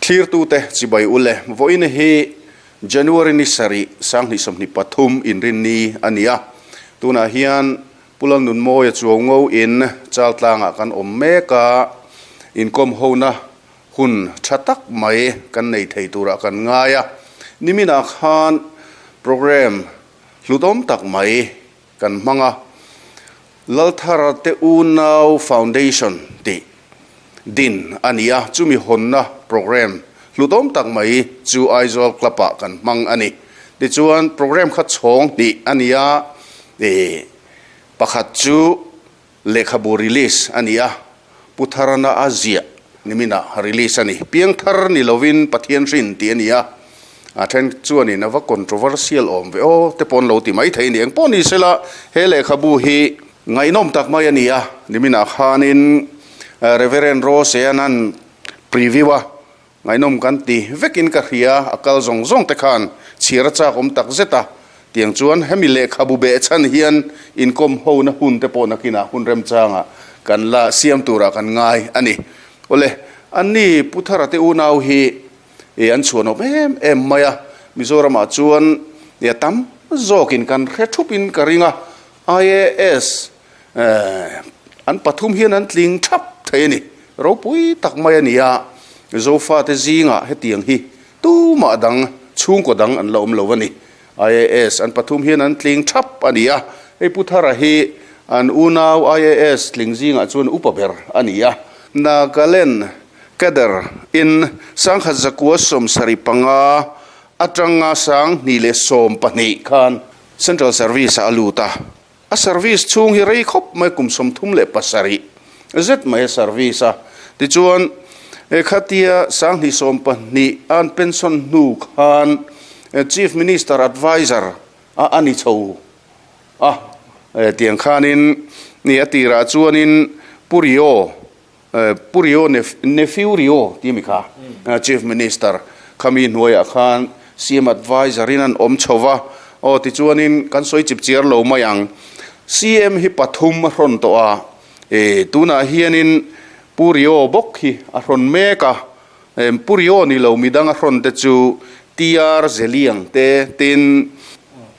Thlirtute chibai u le. Vawiin hi January ni sarih sanghnih sawmhnih pathum inrinni a ni a. Tunah hian Pu Lalnunmawia Chuaungo in Chaltlangah kan awm mek a, inkawm hona hun tha tak mai kan nei thei turah kan ngai a. Niminah khan programme hlutawm tak mai kan hmang a, Lalthara te unau foundation tih din a ni a, chumi hawnna programme hlutawm tak mai chu Aizawl Club ah kan hmang a ni. Tichuan programme kha chhawng hnih a ni a, ih pakhat chu lehkhabu release a ni a, Pu Tharana a ziah niminah release a ni. Piangthar ni lovin Pathian hrin tih a ni a, a then chuanin a va controversial awm ve aw te pawh an lo ti mai thei a ni. Engpawh ni sela he lehkhabu hi ngaihnawm tak mai a ni a, niminah khanin Reverend Rose-a'n an preview a, Ngaihnawm kan ti vekin ka hria, a kal zawng zawng te khan chhiar a chak awm tak zet a, tiang chuan hemi lehkhabu beh chhan hian inkawm hona hun te pawh nakinah hun remchangah kan la siam turah kan ngai a ni. Awle, anni Pu Thara te unau hi e an chhuanawm em em mai a, Mizoramah chuan e a tam zawkin kan hre thupin ka ring a, IAS An pathum hian an tling thap thei a ni. Ropui tak mai a ni a, Zofate zingah hetiang hi tumah dang, chhungkaw dang an la awm lo a ni. IAS an pathum hian an tling thap a ni a, hei Pu Thara hi an unau IAS tling zingah chuan upa ber a ni a. Nagaland Cadre in sangkhat zakua 75 atanga 2012 khan Central Service ah a lut a. A service chhung hi rei khawp mai kum 37 zet mai a service a, tichuan he khatia 2012 an pension hnu khan Chief Minister Adviser a a ni chho a, tiang khanin ni a tirah chuanin Pu Rio, Pu Rio Nephew Rio tih a mi kha Chief Minister khami hnuaiah khan CM Adviser in an awm chho va, aw tichuanin kan sawi chip chiar lo mai ang. CM hi pathum a hrawn tawh a, e tunah hianin Pu Rio bawk hi a hrawn mek a, Pu Rio ni lo midang a hrawn te chu TR Zeliang te tin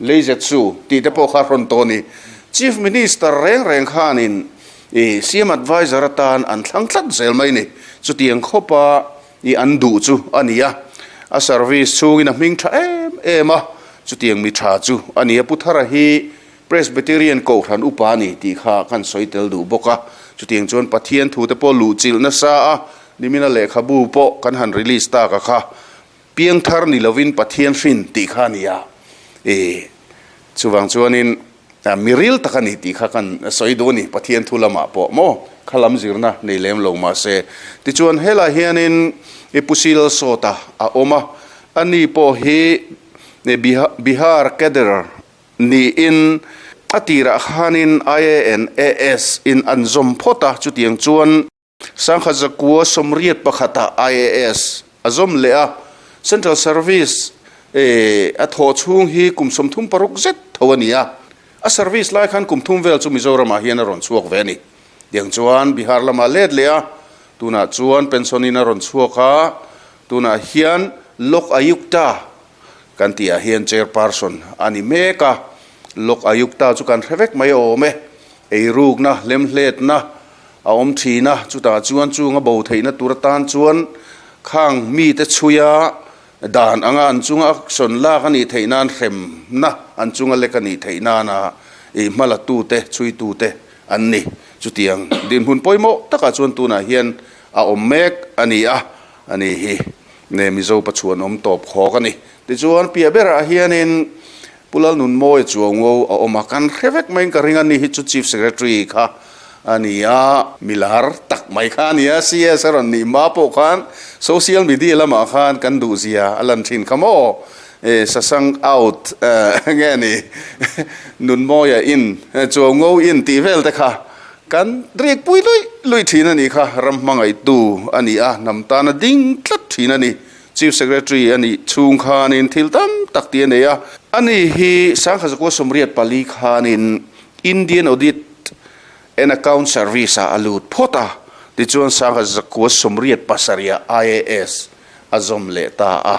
Leizetsu tih te pawh kha a hrawn tawh a ni. Chief Minister reng reng khanin i CM Adviser atan an thlang tlat zel mai ni. Chutiang khawpa i an duh chu a ni a, a service chhungin a hming tha em em a, chutiang mi tha chu a ni a. Pu Thara hi Presbyterian Kohhran upa a ni tih kha kan sawi tel duh bawk a, chutiang chuan Pathian thute pawh luhchilh nasa a, nimina lehkhabu pawh kan han release tak a kha, Piangthar ni lovin Pathian hrin tih kha a ni a, e chuvang chuanin miril tak a ni tih kha kan sawi duh a ni, Pathian thu lamah pawh maw kha lam zirna nei lem lo mahse. Tichuan helai hianin i Pu Sil Sawta a awm a, ani pawh hi Bihar Cadre Niin, a tirah khanin IANAS in an zawm phawt a, chutiang chuan sangkhat zakua 81ah IAS a zawm leh a, Central Service a thawh chhung hi kum 36 zet tho a ni a, a service lai khan kum thum vel chu Mizoramah hian a rawn chhuak ve a ni. Tiang chuan Bihar lamah let leh a, tunah chuan pension in a rawn chhuak a, tunah hian Lok Ayukta Kan tihah hian chairperson a ni mek a, Lok Ayukta chu kan hre vek mai awm e. Eirukna, hlemhletna a awm thin a, chutah chuan chung a bo theihna tur atan chuan khang mite chhuia dan anga an chunga action lak a nih theih nan hremna an chunga lek a nih theih nana ih hmalatute, chhuitute an ni. Chutiang dinhmun pawimawh takah chuan tunah hian a awm mek a ni a, a ni hi. Ne Mizo pachuan awm tawp khawk a ni. Tichuan piah berah hianin Pu Lalnunmawia Chuaungo a awm a, kan hre vek maiin ka ring a ni hi chu Chief Secretary kha a ni a, milar tak mai kha a ni a, CS a rawn nih hma pawh khan social media lamah khan kan duhzia a lan thin kha maw? E Sasang out nge ni Nunmawia in Chuaungo in tih vel te kha Kan rikpui luih luih thin a nih kha, ram hmangaihtu a ni a, hnam tana ding tlat thin a ni. Chief Secretary a nih chhung khanin thil tam tak tih a nei a. Ani hi sangkhat zakua 84 khanin Indian Audit and Account Service ah a lut phawt a, tichuan sangkhat zakua 87 ah IAS. a zawm leh ta a.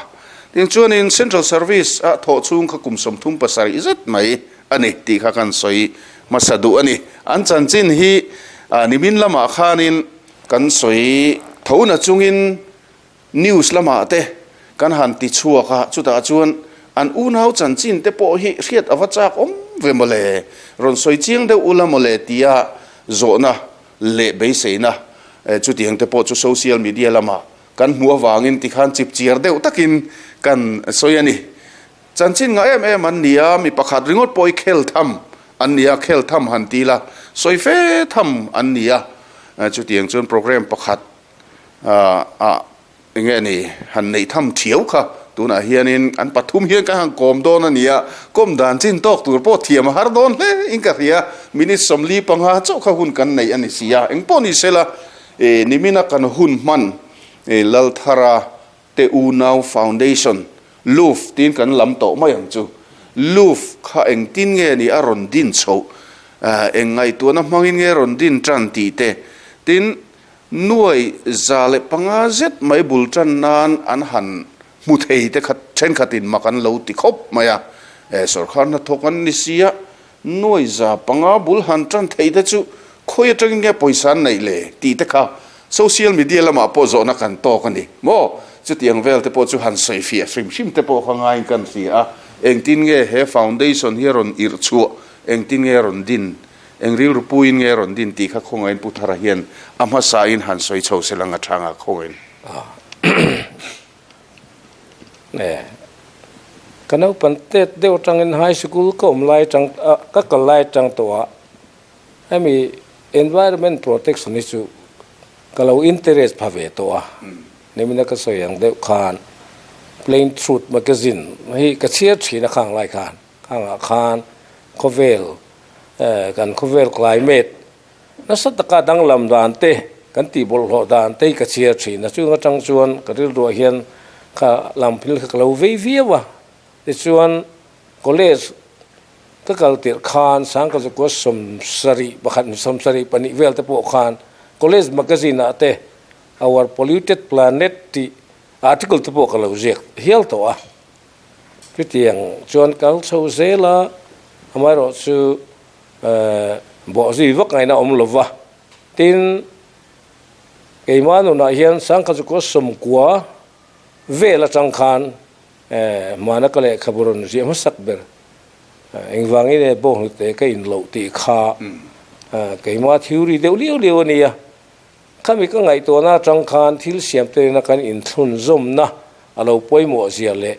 Tin chuanin Central Service a thawh chhung kha kum 37 zet mai a ni tih kha kan sawi hmasa duh a ni. An chanchin hi nimin lamah khanin kan sawi tho na chungin News lamah te kan han ti chhuak a, chutah chuan an unau chanchin te pawh hi hriat a va chak awm ve mawle, rawn sawi chiang deuh ula mawle tia zawhna leh beiseina chutiang te pawh chu social media lamah kan hmuh avangin tikhan chip chiar deuh takin kan sawi a ni. Chanchin ngah em em an ni a, mi pakhat ringawt pawh hi khel tham an ni a, khel tham han ti la sawi fe tham an ni a, chutiang chuan program pakhat ah enge ni han neih tham thiau kha tunah hianin an pathum hian kan han kawm dawn a ni a, kawm dan chin tawk tur pawh thiam a har dawn hle in ka hria, minute 45 chauh kha hun kan neih a ni si a, engpawh ni sela nimina kan hun hman Lalthara te unau foundation Luf tiin kan lam tawh mai ang chu, Luf kha engtin nge ni a rawn din chhoh, eng ngaihtuahna hmangin nge rawn din tan tih te, tin Nuai 105 zet mai bul tan nan an han hmu thei te kha thenkhatin mak an lo ti khawp mai a, sawrkar hnathawk an ni si a, nuai 500 bul han tan thei te chu khawi atangin nge pawisa an neih le tih te kha social media lamah pawh zawhna kan tawk a ni maw? Chutiang vel te pawh chu han sawi fiah hrim hrim te pawh kha ngaiin kan hria a, engtin nge he foundation hi a rawn irh chhuah, engtin nge a rawn din Eng rilru puiin nge rawn din tih kha khawngaiin Pu Thara hian a hmasain han sawi chho se lang a tha nga khawngaiin. E, ka naupan tet deuh atangin high school ka awm lai atang ka kal lai atang tawh a hemi environment protection hi chu ka lo interest pha ve tawh a, nimina ka sawi ang deuh khan Plain Truth magazine hi ka chhiar thin a khang lai khan. Khangah khan khawvel kan khawvel climate nasa taka danglam dan te kan tih bawlhhlawh dan te hi ka chhiar thin a, chung atang chuan ka rilruah hian kha lam phil kha ka lo vei viau a, tichuan college ka kal tirh khan Sangkhat zakua 71 72 vel te pawh khan college magazine ah te Our Polluted Planet tih article te pawh ka lo ziak hial tawh a. Chutiang chuan kal chho zel a, amaherawh chu bawhzui vak ngaihna a awm lo va. Tin, keimah nunah hian Sangkhat chu 90 vel atang khan hmana ka lehkhabu rawn ziah hmasak ber engvangin nge bawnghnute ka in loh tih kha keimah theory deuh liau liau a nia. Khami ka ngaihtuahna atang khan thil siam terina kan inthlunzawmna a lo pawimawh zia leh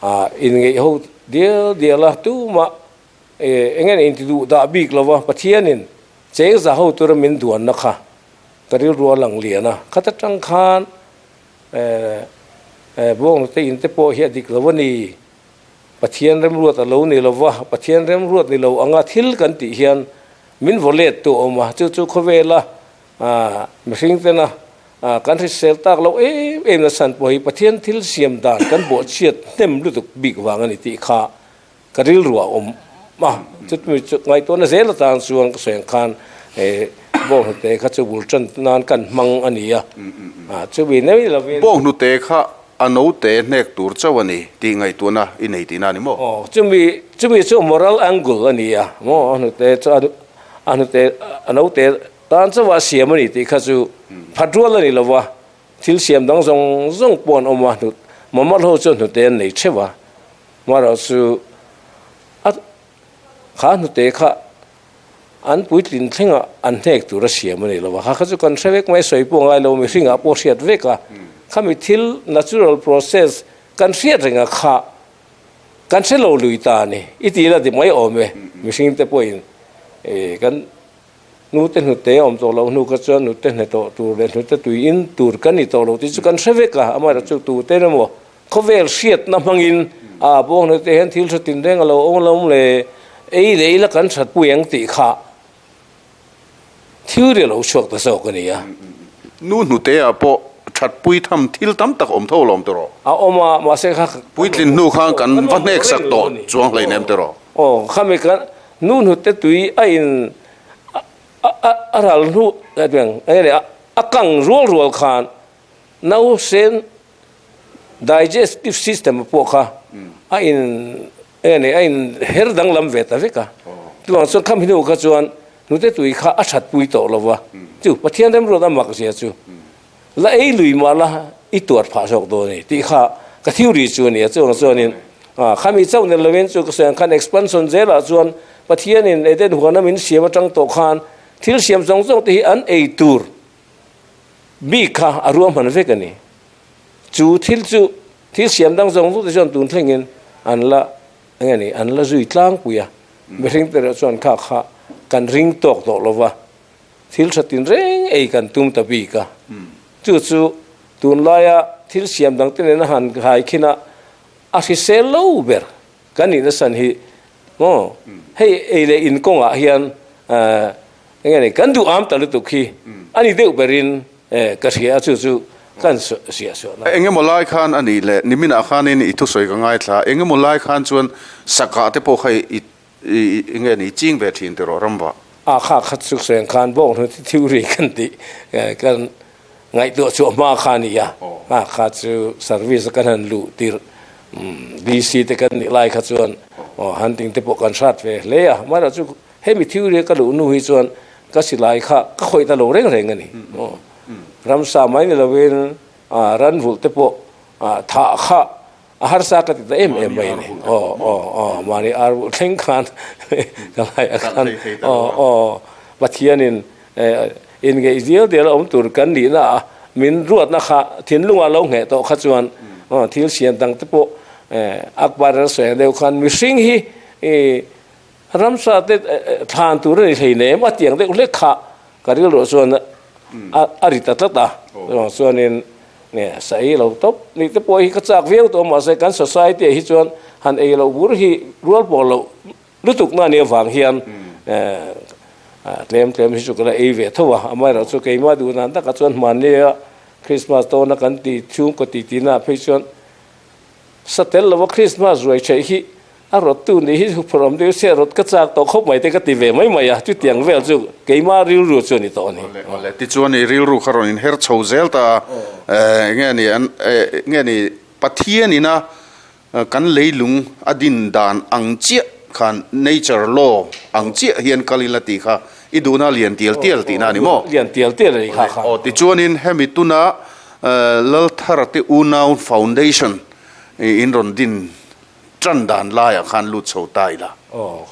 a inngeih ho dial dial a, tumah eng nge inti duh dah bik lo va, Pathianin cheng za ho tura min duanna kha ka rilru a lang lian a, khat atang khan bawnghnute in te pawh hi a dik lo a ni, Pathian remruat a lo ni lo va, Pathian remruat ni lo anga thil kan tih hian Min vaw let tu a awm a, chu chu khawvela mihring tena kan hrisel tak loh em em na chhan pawh hi Pathian thil siam dan kan bawhchhiat hnem lutuk bik vang a ni tih kha ka rilru a awm a. Chutmi chu ngaihtuahna zel atan chuan ka sawi ang khan bawnghnute kha chu bul tan nan kan hmang a ni a, chumi nei lovin. Bawnghnute kha A note hnek tur chauh a ni tih ngaihtuahna i nei tihna a ni maw? Aw, chumi, chumi chu moral angle a ni a maw? A hnute chu a hnute, a note tan chauha a siam a ni tih kha chu phat rual a ni lo va, thil siam dang zawng zawng pawh an awm a, hnut, mammal ho chuan hnute an nei theuh a, marawh chu a kha hnute kha An puitlin thlengah an hnek tur a siam a ni lo a, kha kha chu kan hre vek mai, sawi pawh ngai lo, mihringah pawh hriat vek a, khami thil natural process kan hriat reng a kha kan hre lo lui ta a ni, i ti la ti mai awm e, mihring te pawhin kan nute hnute awm tawh loh hnu kha chuan nute hne tawh tur leh hnute tui in tur kan ni tawh lo tih chu kan hre vek a, amaherawhchu chu tute emaw Khawvel hriatna hmangin a bawnghnute hian thil hre tinreng a lo awm lo le, ei leh ila kan that pui ang tih kha thil ri a lo chhuak ta zawk a ni a. Nu hnuteah pawh that pui tham thil tam tak awm tho lawm tawh rawh. A awm a, mahse kha. Puitlin hnu khan kan va hnek sak tawh chuang hleinem tawh rawh. Aw, khami kan nu hnute tui a in a ral hnu, a kang rual rual khan. Nausen digestive system pawh kha a in eng nge a in her danglam ve ta vek a. Chuvang chuan kham hnu kha chuan hnute tui kha a that pui tawh lo va. Chu Pathian remruat a mak zia chu la ei lui mah la i tuar phah zawk dawn a ni tih kha ka theory chu a ni a. Chuvang chuanin khami chauh ni lovin chu ka sawi ang khan expansion zelah chuan Pathianin Eden huana min siam atang tawh khan thil siam zawng zawng te hi an ei tur Bik kha a ruahman vek a ni. Chu thil chu thil siam dang zawng zawng te chuan tun thlengin an la eng nge ni an la zui tlangpui a. Mihring te erawh chuan kha kha kan ring tawk tawh lo va, thil tha tinreng ei kan tum ta bik a. Chu chu tunlaia thil siam dang te nena han hai khin a, a hrisel lo ber kan nih nasan hi maw hei ei leh in kawngah hian Enge ni, kan duh am ta lutuk hi a ni deuh berin ka hria a, chu chu kan hria suah na. Engemaw lai khan a nih leh niminah khanin i thusawi ka ngaithla, engemaw lai khan chuan sakah te pawh kha i enge ni ching ve thin tiraw ramvah? A kha khat chu sawi khan bawk hnu theory kan tih kan ngaihtuah chhuah hma kha a ni a, a kha chu service a kan han luh tirh DC te kan nih lai kha chuan hunting te pawh kan hrat ve hle a, amaherawhchu Hemi theory a ka luh hnu hi chuan ka silai kha ka khawih ta lo reng reng a ni. Ramsa mai ni lovin ranvulh te pawh thah kha a harsa ka ti ta em em mai a ni. Aw aw aw mahni arvulh thleng khan ka lai a khan aw aw Pathianin inngeih dial dial a awm tur kan nihna a min ruatna kha thinlungah lo ngheh tawh kha chuan thil siam dang te pawh Akbar a sawi ang deuh khan mihring hi Ramsa te thlan tur a ni hlei nem a tiang deuh hlek kha ka rilruah chuan a ri ta tlat a. Chuvang chuanin nge sa ei lo tawp nih te pawh hi ka chak viau tawh mahse kan society ah hi chuan han ei loh bur hi rual pawh loh lutuk na nih avang hian tlem tlem hi chu ka la ei ve tho a. Amaherawhchu chu keimah duh dan takah chuan hmannia Christmas tawna kan ti chhungkaw ti tihnaah phei chuan Sa tel lova Christmas ruai theih hi a rawttu nih hi huphurh awm deuh se rawt ka chak tawh khawp mai te ka ti ve mai mai a, chutiang vel chu keimah rilru chu a ni tawh a ni. Awle awle, tichuan i rilru kha rawn inher chho zel ta a, enge ni an enge ni Pathian ina kan leilung a din dan ang chiah khan nature law ang chiah hian kal ila tih kha i duhna lian tial tial tihna a ni maw? Lian tial tial a ni kha kha. Aw tichuanin hemi tuna Lalthara te unau foundation in rawn din tan dan laiah khan lut chho ta ila. Aw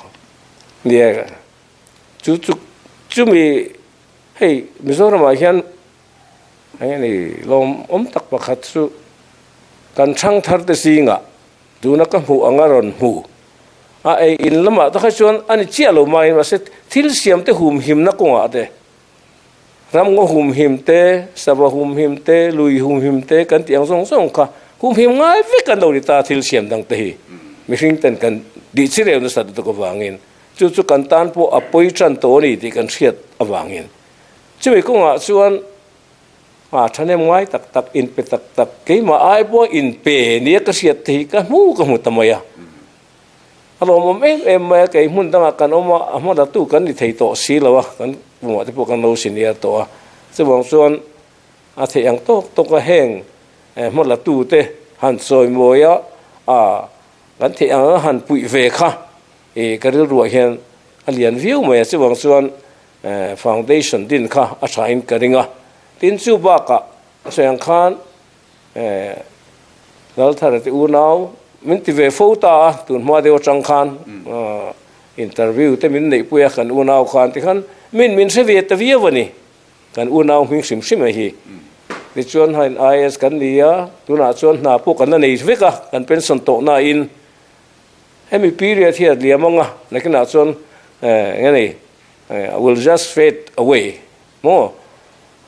nia chu chu chumi hei Mizoramah hian eng nge ni lawm awm tak pakhat chu kan thangthar te zingah tuna ka hmuh anga rawn hmu a ei in lamah takah chuan a ni chiah lo mahin mahse thil siam te humhimna kawngah te Ramngaw humhim te, sava humhim te, lui humhim te kan tih ang zawng zawng kha humhim ngai vek an lo ni ta thil siam dang te hi mihring ten kan tih chi reu nasa lutuk avangin chu chu kan tan pawh a pawi tan tawh a ni tih kan hriat avangin chumi kawngah chuan a thahnem ngai tak tak inpe tak tak keimah ai pawh inpe nia ka hriat te hi ka hmu ka hmu ta mai a. A lawmawm em em mai a, kei hmun dangah kan awm a, a hmana tu kan ni thei tawh si lo a, kan pumah te pawh kan lo senior tawh a, chuvang chuan a theih ang tawk tawk a heng hmala tu te han chawimawi a, a kan theih ang a han puih ve kha ih ka rilruah hian a lian viau mai a, chuvang chuan foundation din kha a thain ka ring a, tin chu bakah sawi ang khan Lalthara te unau min ti ve fo ta a, tun hma deuh atang khan interview te min neihpui a kan unau khan tikhan min min hre ve ta viau a ni, kan unau hming hrim hrim a hi. Tichuan hain IAS kan ni a, tunah chuan hna pawh kan la nei vek a, kan pension tawh nain hemi period hi a liam ang a, nakinah chuan eng nge ni will just fade away maw?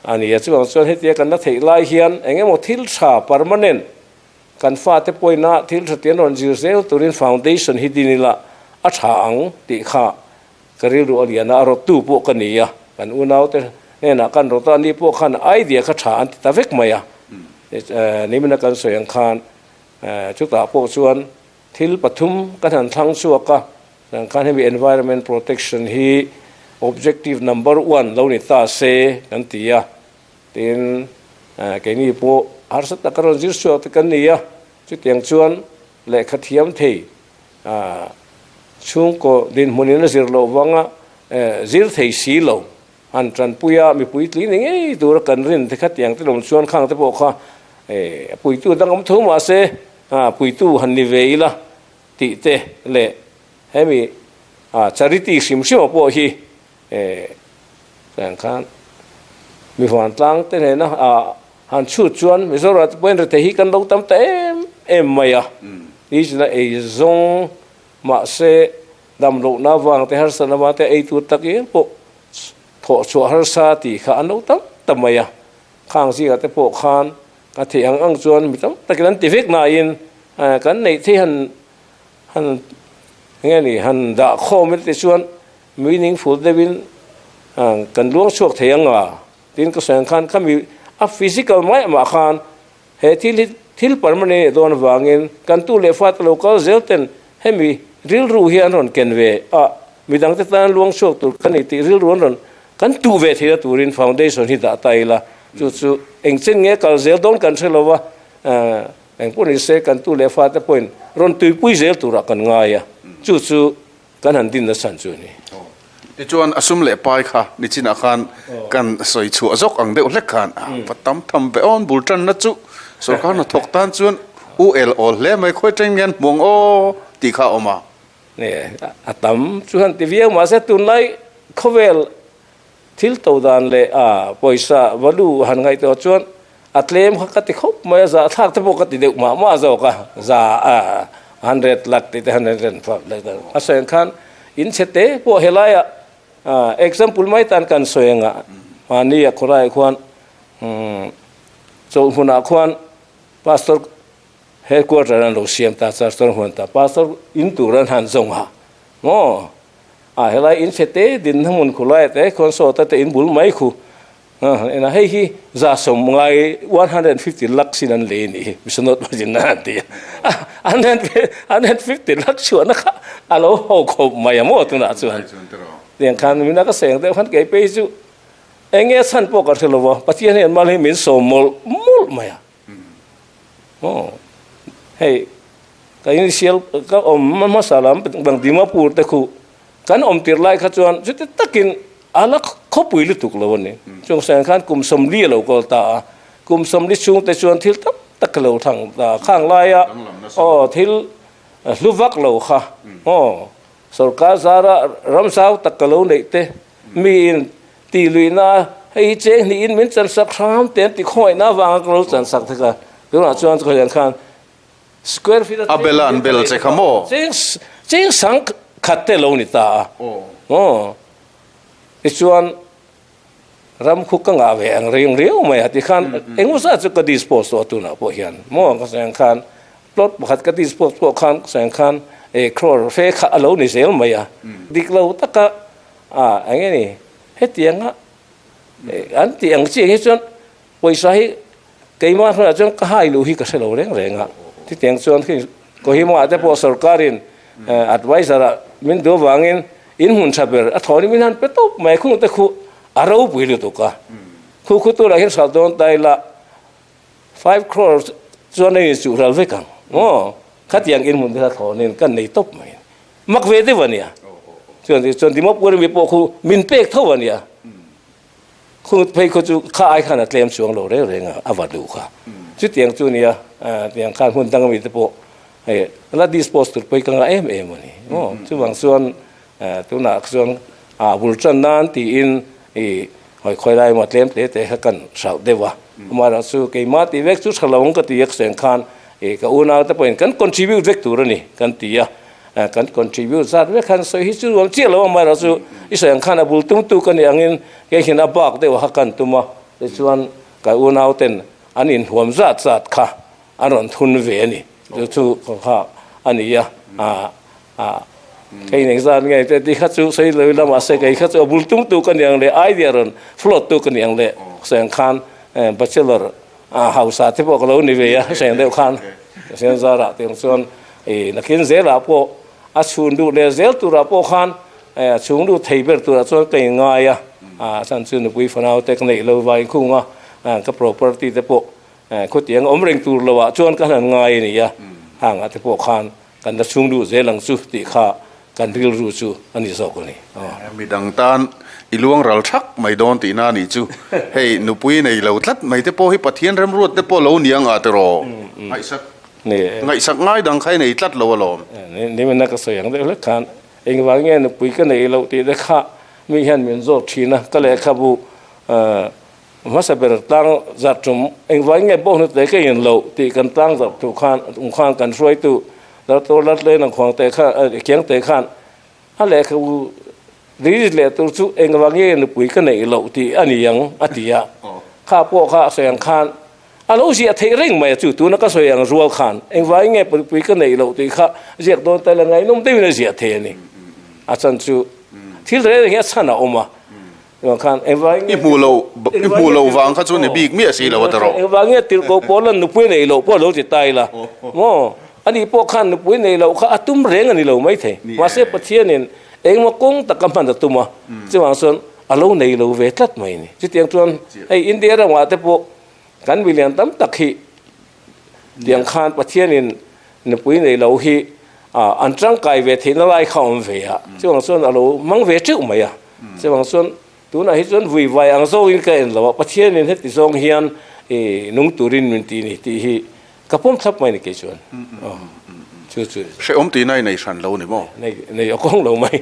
A ni a, chuvang chuan hetia kan la theih lai hian eng emaw thil tha permanent kan fate pawina thil tha te an rawn zir zel turin foundation hi din ila a tha ang tih kha ka rilru a lian a, a rawttu pawh ka ni a, kan unaute hnenah kan rawt a, ani pawh khan idea kha tha an ti ta vek mai a, nimina kan sawi ang khan chutah pawh chuan thil pathum kan han thlang chhuak a. Nang khan hemi environment protection hi objective number one lo ni ta se kan ti a, tin Keini pawh harsa taka rawn zir chhuak te kan ni a, chutiang chuan lehkha thiam thei chhungkaw dinhmunin a zir loh vanga zir thei si lo han tanpui a, mipui tling ni ngei tura kan rin te kha tiang te lawm chuan khang te pawh kha a puitu dang awm tho mahse puitu han ni ve ila tih te leh hemi charity hrim hrim ah pawh hi Tiang khan mi vantlang te nena han chhut chuan Mizoram te pawhin rethei hi kan lo tam ta em em mai a. Ni china ei zawng mahse dam lohna avang te harsatna avang te ei tur tak em pawh thawh chhuah harsa tih kha an lo tam ta mai a. Khang zingah te pawh khan a theih ang ang chuan mi tam takin an ti vek nain kan neih theih han han enge ni han dah khawm te chuan Meaningful deuhin kan luang chhuak thei ang a, tin ka sawi ang khan khami a physical mai amah khan he thil hi thil permanent a nih dawn avangin kan tu leh fate lo kal zel ten hemi rilru hi an rawn ken ve a, midangte tan luang chhuak tur ka ni tih rilru an rawn kan tuh ve theihna turin foundation hi dah ta ila chu chu engchen nge kal zel dawn kan hre lo va, engpawh ni se kan tu leh fate pawhin rawn tuipui zel turah kan ngai a, chu chu Kan han din nasa chu a ni. Tichuan a sum leh pai kha nichinah khan kan sawi chhuah zawk ang deuh hlek khan a va tam tham ve awn bul tanna chu sorkar hnathawk tan chuan u el awl hle mai khawi teng hian hmuang aw tih kha a awm a. Ni a tam chu han ti viau mahse tunlai khawvel thil to dan leh a pawisa value han ngaihtuah chuan a tlem kha ka ti khawp mai a, zahthlak te pawh ka ti deuh mah mah zawk a, za a hundred lakh tih te 105 lakh te a sawi ang khan in chhe te pawh helaiah example mai tan kan sawi ang a, mahni a khawlaiah khuan chawlhmunah khuan pastor headquarter an lo siam ta pastor huan ta pastor in tur an han zawng a maw a helai in chhe te dinna hmun khulaiah te khuan sawta te in bul mai khu Ena hei hi 150 150 lakhs in an lei ni hi misonot pawhin a han ti a 150 lakh chhuahna kha a lo ho khawp mai a maw tunah chuan tiang khan mina ka seng deuh khan kei phei chu eng nge chhan pawh ka hre lo va Pathian hian mal hi min sawm mawlh mawlh mai a aw hei ka initial ka awm hmasa lam bang Dimapur te khu Kan awm tir lai kha chuan chuti takin a la khawpui lutuk lo a ni. Chung sawiah khan kum 40 a lo kawl ta a, kum 40 chhung te chuan thil tam tak ka lo thlang ta. Khang laia aw thil hlu vak lo kha aw sorkar zara ram zau tak ka lo neih te miin tih luihna hei hi cheng hnihin min chansak hram te an ti khawngaihna avanga ka lo chansak te kha tunah chuan khawiah khan Square feet a bel a an bel che kha maw? Cheng cheng sang khat te lo ni ta a. Aw. Tichuan ram khu ka ngah ve ang reng riau mai a tikhan engemaw zat chu ka dispose tawh a tunah pawh hian maw ka sawi ang khan plot pakhat ka dispose pawh khan ka sawi ang khan e crore fe kha a lo ni zel mai a. Dik lo taka a eng nge ni hetianga an tih ang chiah hi chuan pawisa hi Keimah hnuaiah chuan ka hai luh hi ka hre lo reng reng a, chutiang chuan khi Kohima ah te pawh sorkarin advisor ah min duh avangin in hmun tha ber a thawn in min han pe tawp mai, khung te khu a ropui lutuk a, khu khu turah hian hralh dawn ta ila five crore chuan a inchuh ral vek ang maw, khatiang in hmun te kha thawn in kan nei tawp mai, mak ve deuh a nia, chuan chuan Dimapur mi pawh khu min pek tho a nia. Khung phei khaw chu kha ai khan a tlem chuang lo reng reng a, a va duh kha. Chutiang chu nia, tiang khan hmun dang ami te pawh hei la dispose tur pawh hi ka ngah em em a ni. Maw? Chuvang chuan tunah chuan a bul tan nan tiin i hawi khawi lai emaw tlem te te kha kan hrauh deuh a. Amaherawh chu keimah tih vek chu tha lo ang ka ti a, ka sawi ang khan i ka unau te pawhin kan contribute vek tur a ni kan ti a. Kan contribute zat vek khan sawi hi chu nuam chiah lo amaherawh chu i sawi ang khan a bul tumtu ka nih angin kei hian a bak deuh kha kan tum a, tichuan ka unau ten an inhuam zat zat kha an rawn thun ve a ni, chu chu kha a ni a, kei eng zat nge te tih kha chu sawi lo ila mahse kei kha chu a bul tumtu ka nih ang leh idea rawn float tu ka nih ang leh sawi ang khan bachelor hausa te pawh ka lo ni ve a sawi ang deuh khan Pathian zarah tiang chuan I nakin zelah pawh a chhun duh leh zel turah pawh khan a chhung duh thei ber turah chuan ka inngai a, a chhan chu nupui fanau te ka neih lo va inkhung a, Ka property te pawh khawtiang awm reng tur lo ah chuan ka han ngai a ni a, hang ah te pawh khan kan la chhung duh zel ang chu tih kha kan rilru chu a ni zawk a ni. Midang tan i luang ral thak mai dawn tihna a nih chu. Hei nupui nei lo tlat mai te pawh hi Pathian remruat te pawh lo ni ang ah tiraw? Ngaihsak ngaihsak ngai dang kha i nei tlat lo alawm. Nimina ka sawi ang deuh hlek khan engvang nge nupui ka nei loh tih te kha mi hian min zawt thin a, ka lehkhabu Hmasa ber tlang zat tum engvai nge pawh hnute ka in loh tih kan tlang zat thu khan um khan kan hruaitu Doctor Latlein ang khuang te khan kiang te khan a lehkhabu release leh tur chu engvang nge nupui ka neih loh tih a ni ang a ti a, kha pawh kha a sawi ang khan a lo ziah theih reng mai a chu tuna ka sawi ang rual khan engvai nge nupui ka neih loh tih kha ziak dawn ta ila ngaihnawm deuhin a ziah thei a ni. A chan chu thil reng reng hi a chhan a awm a. I hmuh loh i hmuh loh vang kha chu ni bik miah si lo a ta rawh. Engvang nge tirhkoh pawl an nupui nei loh pawh a lo ti ta ila maw? Ani pawh khan nupui nei loh kha a tum reng a ni lo maithei. Mahse Pathianin engmaw kawng taka hman a tum a, chuvang chuan a lo nei lo ve tlat mai a ni. Chutiang chuan hei India ramah te pawh kan milian tam tak hi tiang khan Pathianin nupui nei lo hi an tangkai ve theihna lai kha a awm ve a, chuvang chuan a lo hmang ve teuh mai a. Chuvang chuan tunah hi chuan vui vai ang zawngin ka en lo a, Pathianin heti zawng hian nung turin min ti ni tih hi ka pawm thlap mai ni kei chuan. Chu chu. Hrehawm tihna i nei hran lo ni maw? Nei, nei awkawng lo mai.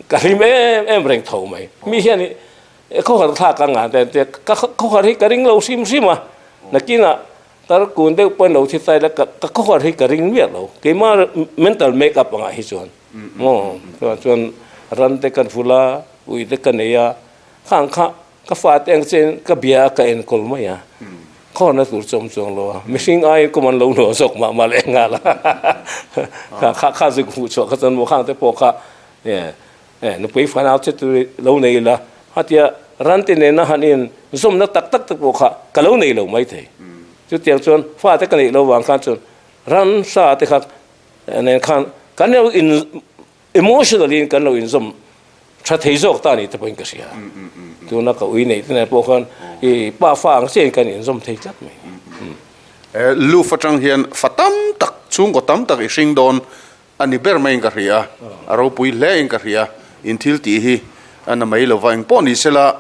Ka hlim em em reng tho mai. Mi hian khawhar thlak ang a, ka khawhar hi ka ring lo hrim hrim a, nakinah Tar kun deuh pawn lo thi tai la ka ka khawhar hi ka ring miah lo. Keimah mental make up angah hi chuan maw chuan chuan ran te kan vul a, ui te ka nei a, khang kha ka fate ang chen ka bia a ka enkawl mai a, khawharna tur chu awm chuang lo a, mihring aiin kum an lo nuam zawk mah mah leh nghal a, kha kha kha zuk hmuh chhuah kha chuan maw khang te pawh kha nupui fanau che tur lo nei ila hatia ran te nena han in zawmna tak tak te pawh kha ka lo nei lo mai thei. Chutiang chuan fa te ka neih lo vang khan chuan ran sa te kha nen khan kan lo in emotionally in kan lo inzawm tha thei zawk ta ni te pawhin ka hria. Tuna ka ui neih te nen pawh khan i pa fa ang chiahin kan inzawm thei tlat mai. Luf atang hian fa tam tak chhungkaw tam tak i hring dawn A ni ber maiin ka hria, a ropui hle in ka hria, in thil tih hi a na mai lova, engpawh ni sela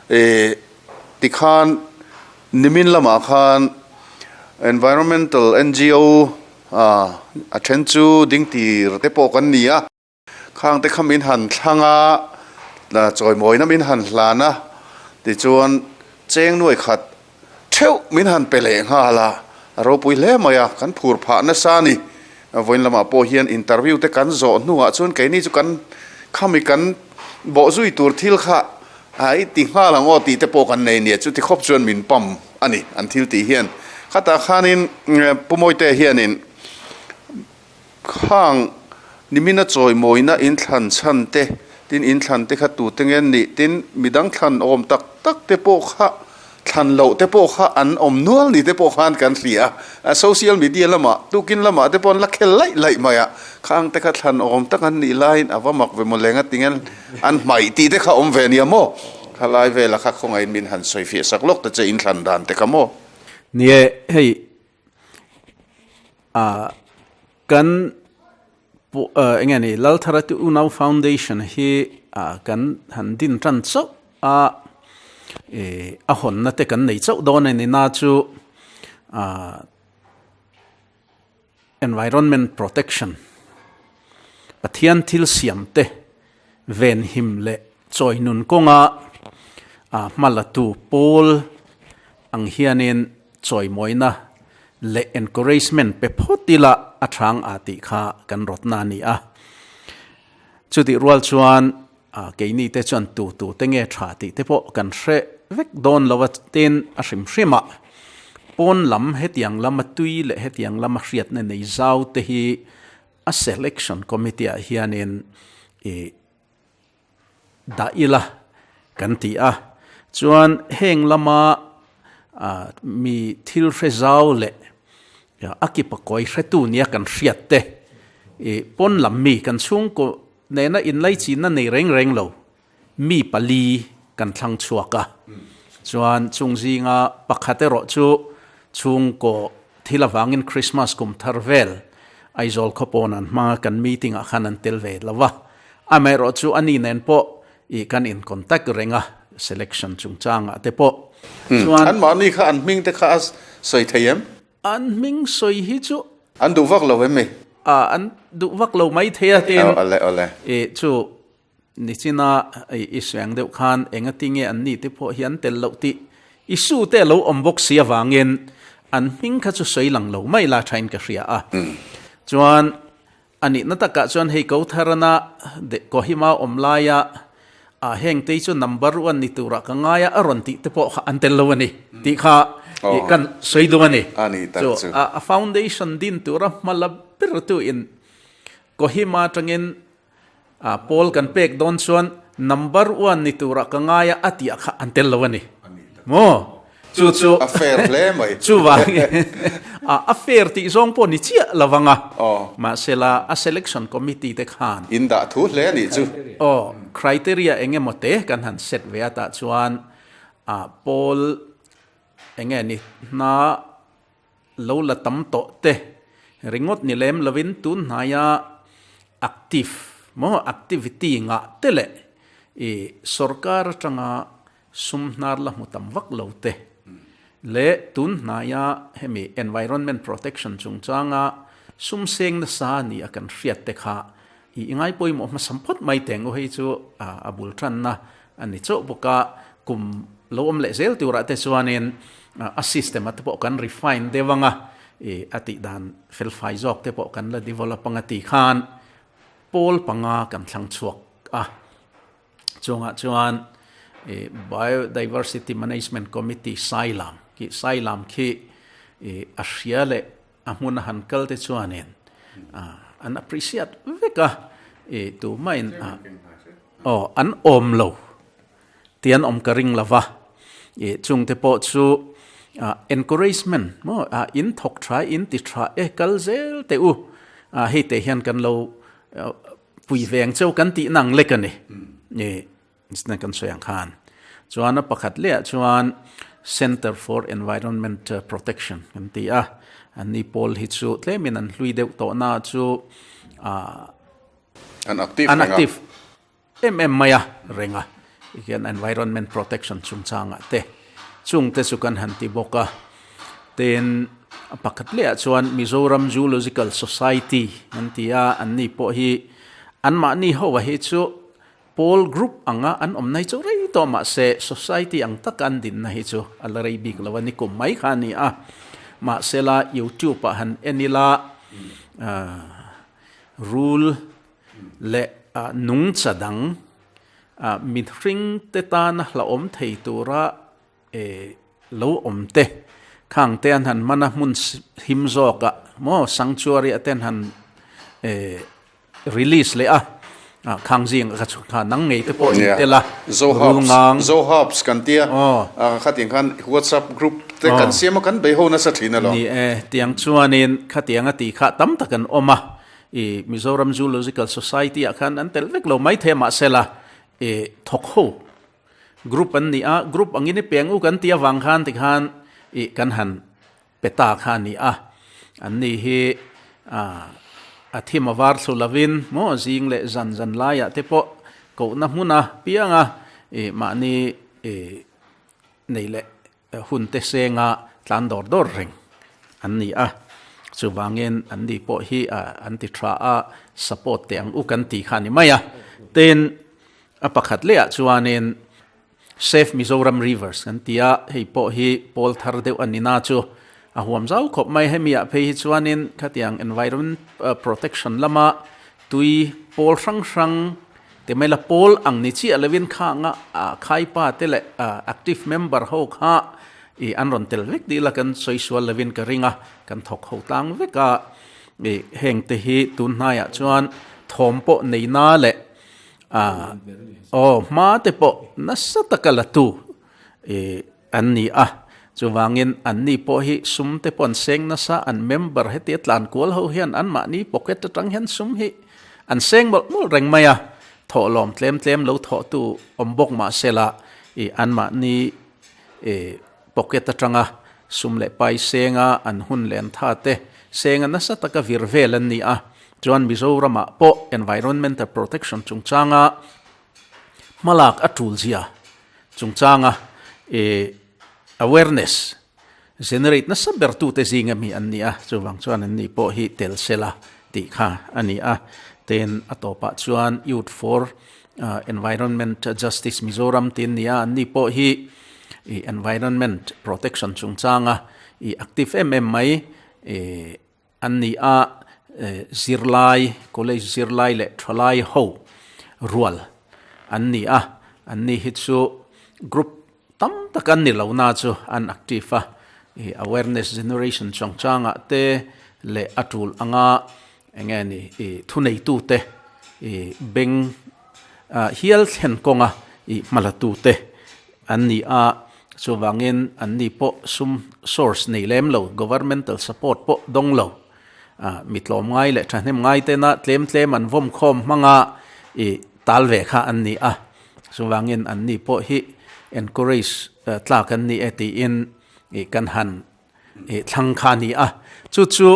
eh tikhan nimin lamah khan environmental ngo a then chu ding tir te pawh kan ni a, khang te kha min han thlang a, chawimawina min han hlan a, tichuan cheng nuai khat Theuh min han pe leh nghal a, a ropui hle mai a, kan phur phah nasa a ni. Vawiin lamah pawh hian interview te kan zawh hnuah chuan keini chu kan khami kan bawh zui tur thil kha i ti nghal ang aw tih te pawh kan nei nia, chuti khawp chuan min pam a ni an thil tih hian. Khatah khanin Pu Mawite hianin Khang nimina chawimawina inthlan chhan te, tin inthlan te kha tute nge an nih, tin midang thlan awm tak tak te pawh kha thlan loh te pawh kha an awm nual ni te pawh khan kan hria a, social media lamah tukin lamah te pawh an la khel laih laih mai a, khang te kha thlan awm tak an nih laiin a va mak ve maw leng a ti nge an hmaih tih te kha awm ve nia maw? Khalai vela kha khawngaihin min han sawi fiah sak lawk ta che inthlan dan te kha maw? Nie, hei Ah kan eng nge ni Lalthara te unau foundation hi ah kan han din tan chauh a ih a hawnna te kan nei chauh dawn a ni na chu ah environment protection Pathian thil siam te venhim leh chawi nun kawnga ah hma la tu pawl ang hianin chawimawina leh encouragement pe phawt ila a thang a tih kha kan rawtna a ni a. Chutih rual chuan keini te chuan tu tu te nge tha tih te pawh kan hre vek dawn lo a, tin a hrim hrim a pawn lam hetiang lama tui leh hetiang lama hriatna nei zau te hi a selection committee ah hianin ih dah ila kan ti a, chuan heng lama mi thil hre zau leh a kipa kawi hretu nia kan hriat te ih pawn lam mi kan chhungkaw nena inlaichinna nei reng reng lo mi pali kan thlang chhuak a, Chuan chung zinga pakhat erawh chu chhungkaw thil avangin Christmas kum thar vel Aizawl khawpawn an hmanga kan meeting ah khan an tel ve lo va. Amaherawh chu ani nen pawh i kan in contact reng a selection chungchangah te pawh. Chuan. Anmahni kha an hming te kha a sawi thei em? An hming sawi hi chu. An duh vak lo em mi? A, an duh vak lo mai thei a tin. Awle awle. I chu nichina i suang deuh khan engati nge an ni te pawh hi an tel loh tih i su te a lo awm bawk si avangin an hming kha chu sawi lang lo mai la thain ka hria a. Chuan A nihna takah chuan hei ko tharana de Kohima awm laia a heng tei chu number one ni turah ka ngai a, a rawn tih te pawh kha an tel lo a ni tih kha kan sawi duh a ni. Chu a foundation din tura hma la ber tu in Kohima atangin pawl kan pek dawn chuan number one ni turah ka ngai a, a tih ah kha an tel lo a ni. Maw? Chu chu a fair hle mai. Chuvangin a fair tih zawng pawh ni chiah lo vang a. Mahsela a selection committee te khan. In dah thu hle a nih chu. Aw, criteria eng emaw te kan han set ve a tah chuan a pawl eng nge ni hna lo la tam tawh te ringawt ni lem lovin tun hnaia active maw activity ngah te leh i sorkar atanga Sum hnar la hmu tam vak lo te leh tun hnaia hemi environment protection chungchanga sum seng nasa ni a kan hriat te kha i ngai pawimawh hmasam phawt mai teng u hei chu a bul tanna a ni chauh bawk a, kum lo awm leh zel turah te chuanin a system a te pawh kan refine deuh anga i a tih dan felfai zawk te pawh kan la develop anga ti khan pawl panga kan thlang chhuak a. Chungah chuan Biodiversity Management Committee Sailam khi Sailam khi a hria leh a hmun a han kal te chuanin an appreciate vek a, tumahin aw an awm lo tih an awm ka ring lo va, chungte pawh chu encouragement maw in thawk tha in ti tha e kal zel teh u, hei te hian kan lo Pui veng cheu kan tih nang lek a ni. Ni na kan sawi ang khan. Chuan a pakhat lehah chuan Centre for Environment Protection kan ti a. An ni pawl hi chu tlemin an hlui deuh tawh na chu an active an active em em mai a reng a. Hian environment protection chungchangah te chung te chu kan han ti bawk a. Tin, a pakhat lehah chuan Mizoram Zoological Society an ti a, anni pawh hi anmahni ho a hi chu pawl group anga an awmna hi chu rei tawh mahse society ang taka an dinna hi chu a la rei bik lo a ni kum mai kha a ni a. Mahsela YouTube ah han en ila rul leh nungcha dang mihring te tana hlauhawm thei tura E lo awm te, khang te an han hman a hmun him zawk ah maw sanctuary ah te an han e release leh a, ah khang zing ah kha chu kha nang ngei te pawh in tel a, rul ngang. Zohubs kan tia, khatiang khan WhatsApp group te kan siam a kan bei ho nasa thin alawm. Ni e, tiang chuanin khatiang a tih kha tam tak an awm a, i Mizoram Zoological Society ah khan an tel vek lo maithei a mahsela e thawk ho Group an ni a, group angin i peng u kan ti avang khan tikhan ih kan han pe ta kha a ni a. An ni hi a thim a var thlu lovin maw zing leh zan zan laiah te pawh kohna hmuna pianga ih mahni ih nei leh Hun te senga tlan dawr dawr reng an ni a, chuvangin an ni pawh hi an ti tha a, support teh ang u kan ti kha a ni mai a. Tin, a pakhat lehah chuanin Save Mizoram Rivers kan ti a, hei pawh hi pawl thar deuh a ni na chu a huam zau khawp mai. Hemi ah phei hi chuanin khatiang environment protection lama tui pawl hrang hrang Temela pawl ang ni chiah lovin khanga khaipa te leh active member ho kha i an rawn tel vek dil a, kan sawi sual lovin ka ring a, kan thawk ho tlang vek a, i heng te hi tun hnaiah chuan thawm pawh nei na leh aw hma te pawh nasa taka la tu i an ni a, chuvangin anni pawh hi sum te pawh an seng nasa, an member hetia tlan kual ho hian anmahni pocket atang hian sum hi an seng mawlh mawlh reng mai a, thawhlawm tlem tlem lo thawhtu awm bawk mahsela ih anmahni pocket atanga sum leh pai senga an hun leh an tha te senga nasa taka vir vel an ni a. Chuan Mizoramah pawh environmental protection chungchanga hmalak a tul zia chungchanga awareness generate nasa ber tute zinga mi an ni a, chuvang chuan an ni pawh hi tel sela tih kha a ni a. Tin, a tawpah chuan Youth for Environment Justice Mizoram tih an ni a, an ni pawh hi environment protection chungchanga i active em em mai an ni a, zirlai, college zirlai leh thalai ho rual an ni a, an ni hi chu group tam tak an ni lo na chu an active a, awareness generation chungchangah te leh a tul anga Eng nge ni i thuneitute i beng hial thlen kawnga i hmalatute an ni a, chuvangin an ni pawh sum source nei lem lo, governmental support pawh dawng lo, mi tlawm ngai leh thahnem ngai tena tlem tlem an vawm khawm hmanga i tal ve kha an ni a, chuvangin an ni pawh hi encourage tlak an ni e tiin i kan han I thlang kha a ni a, chu chu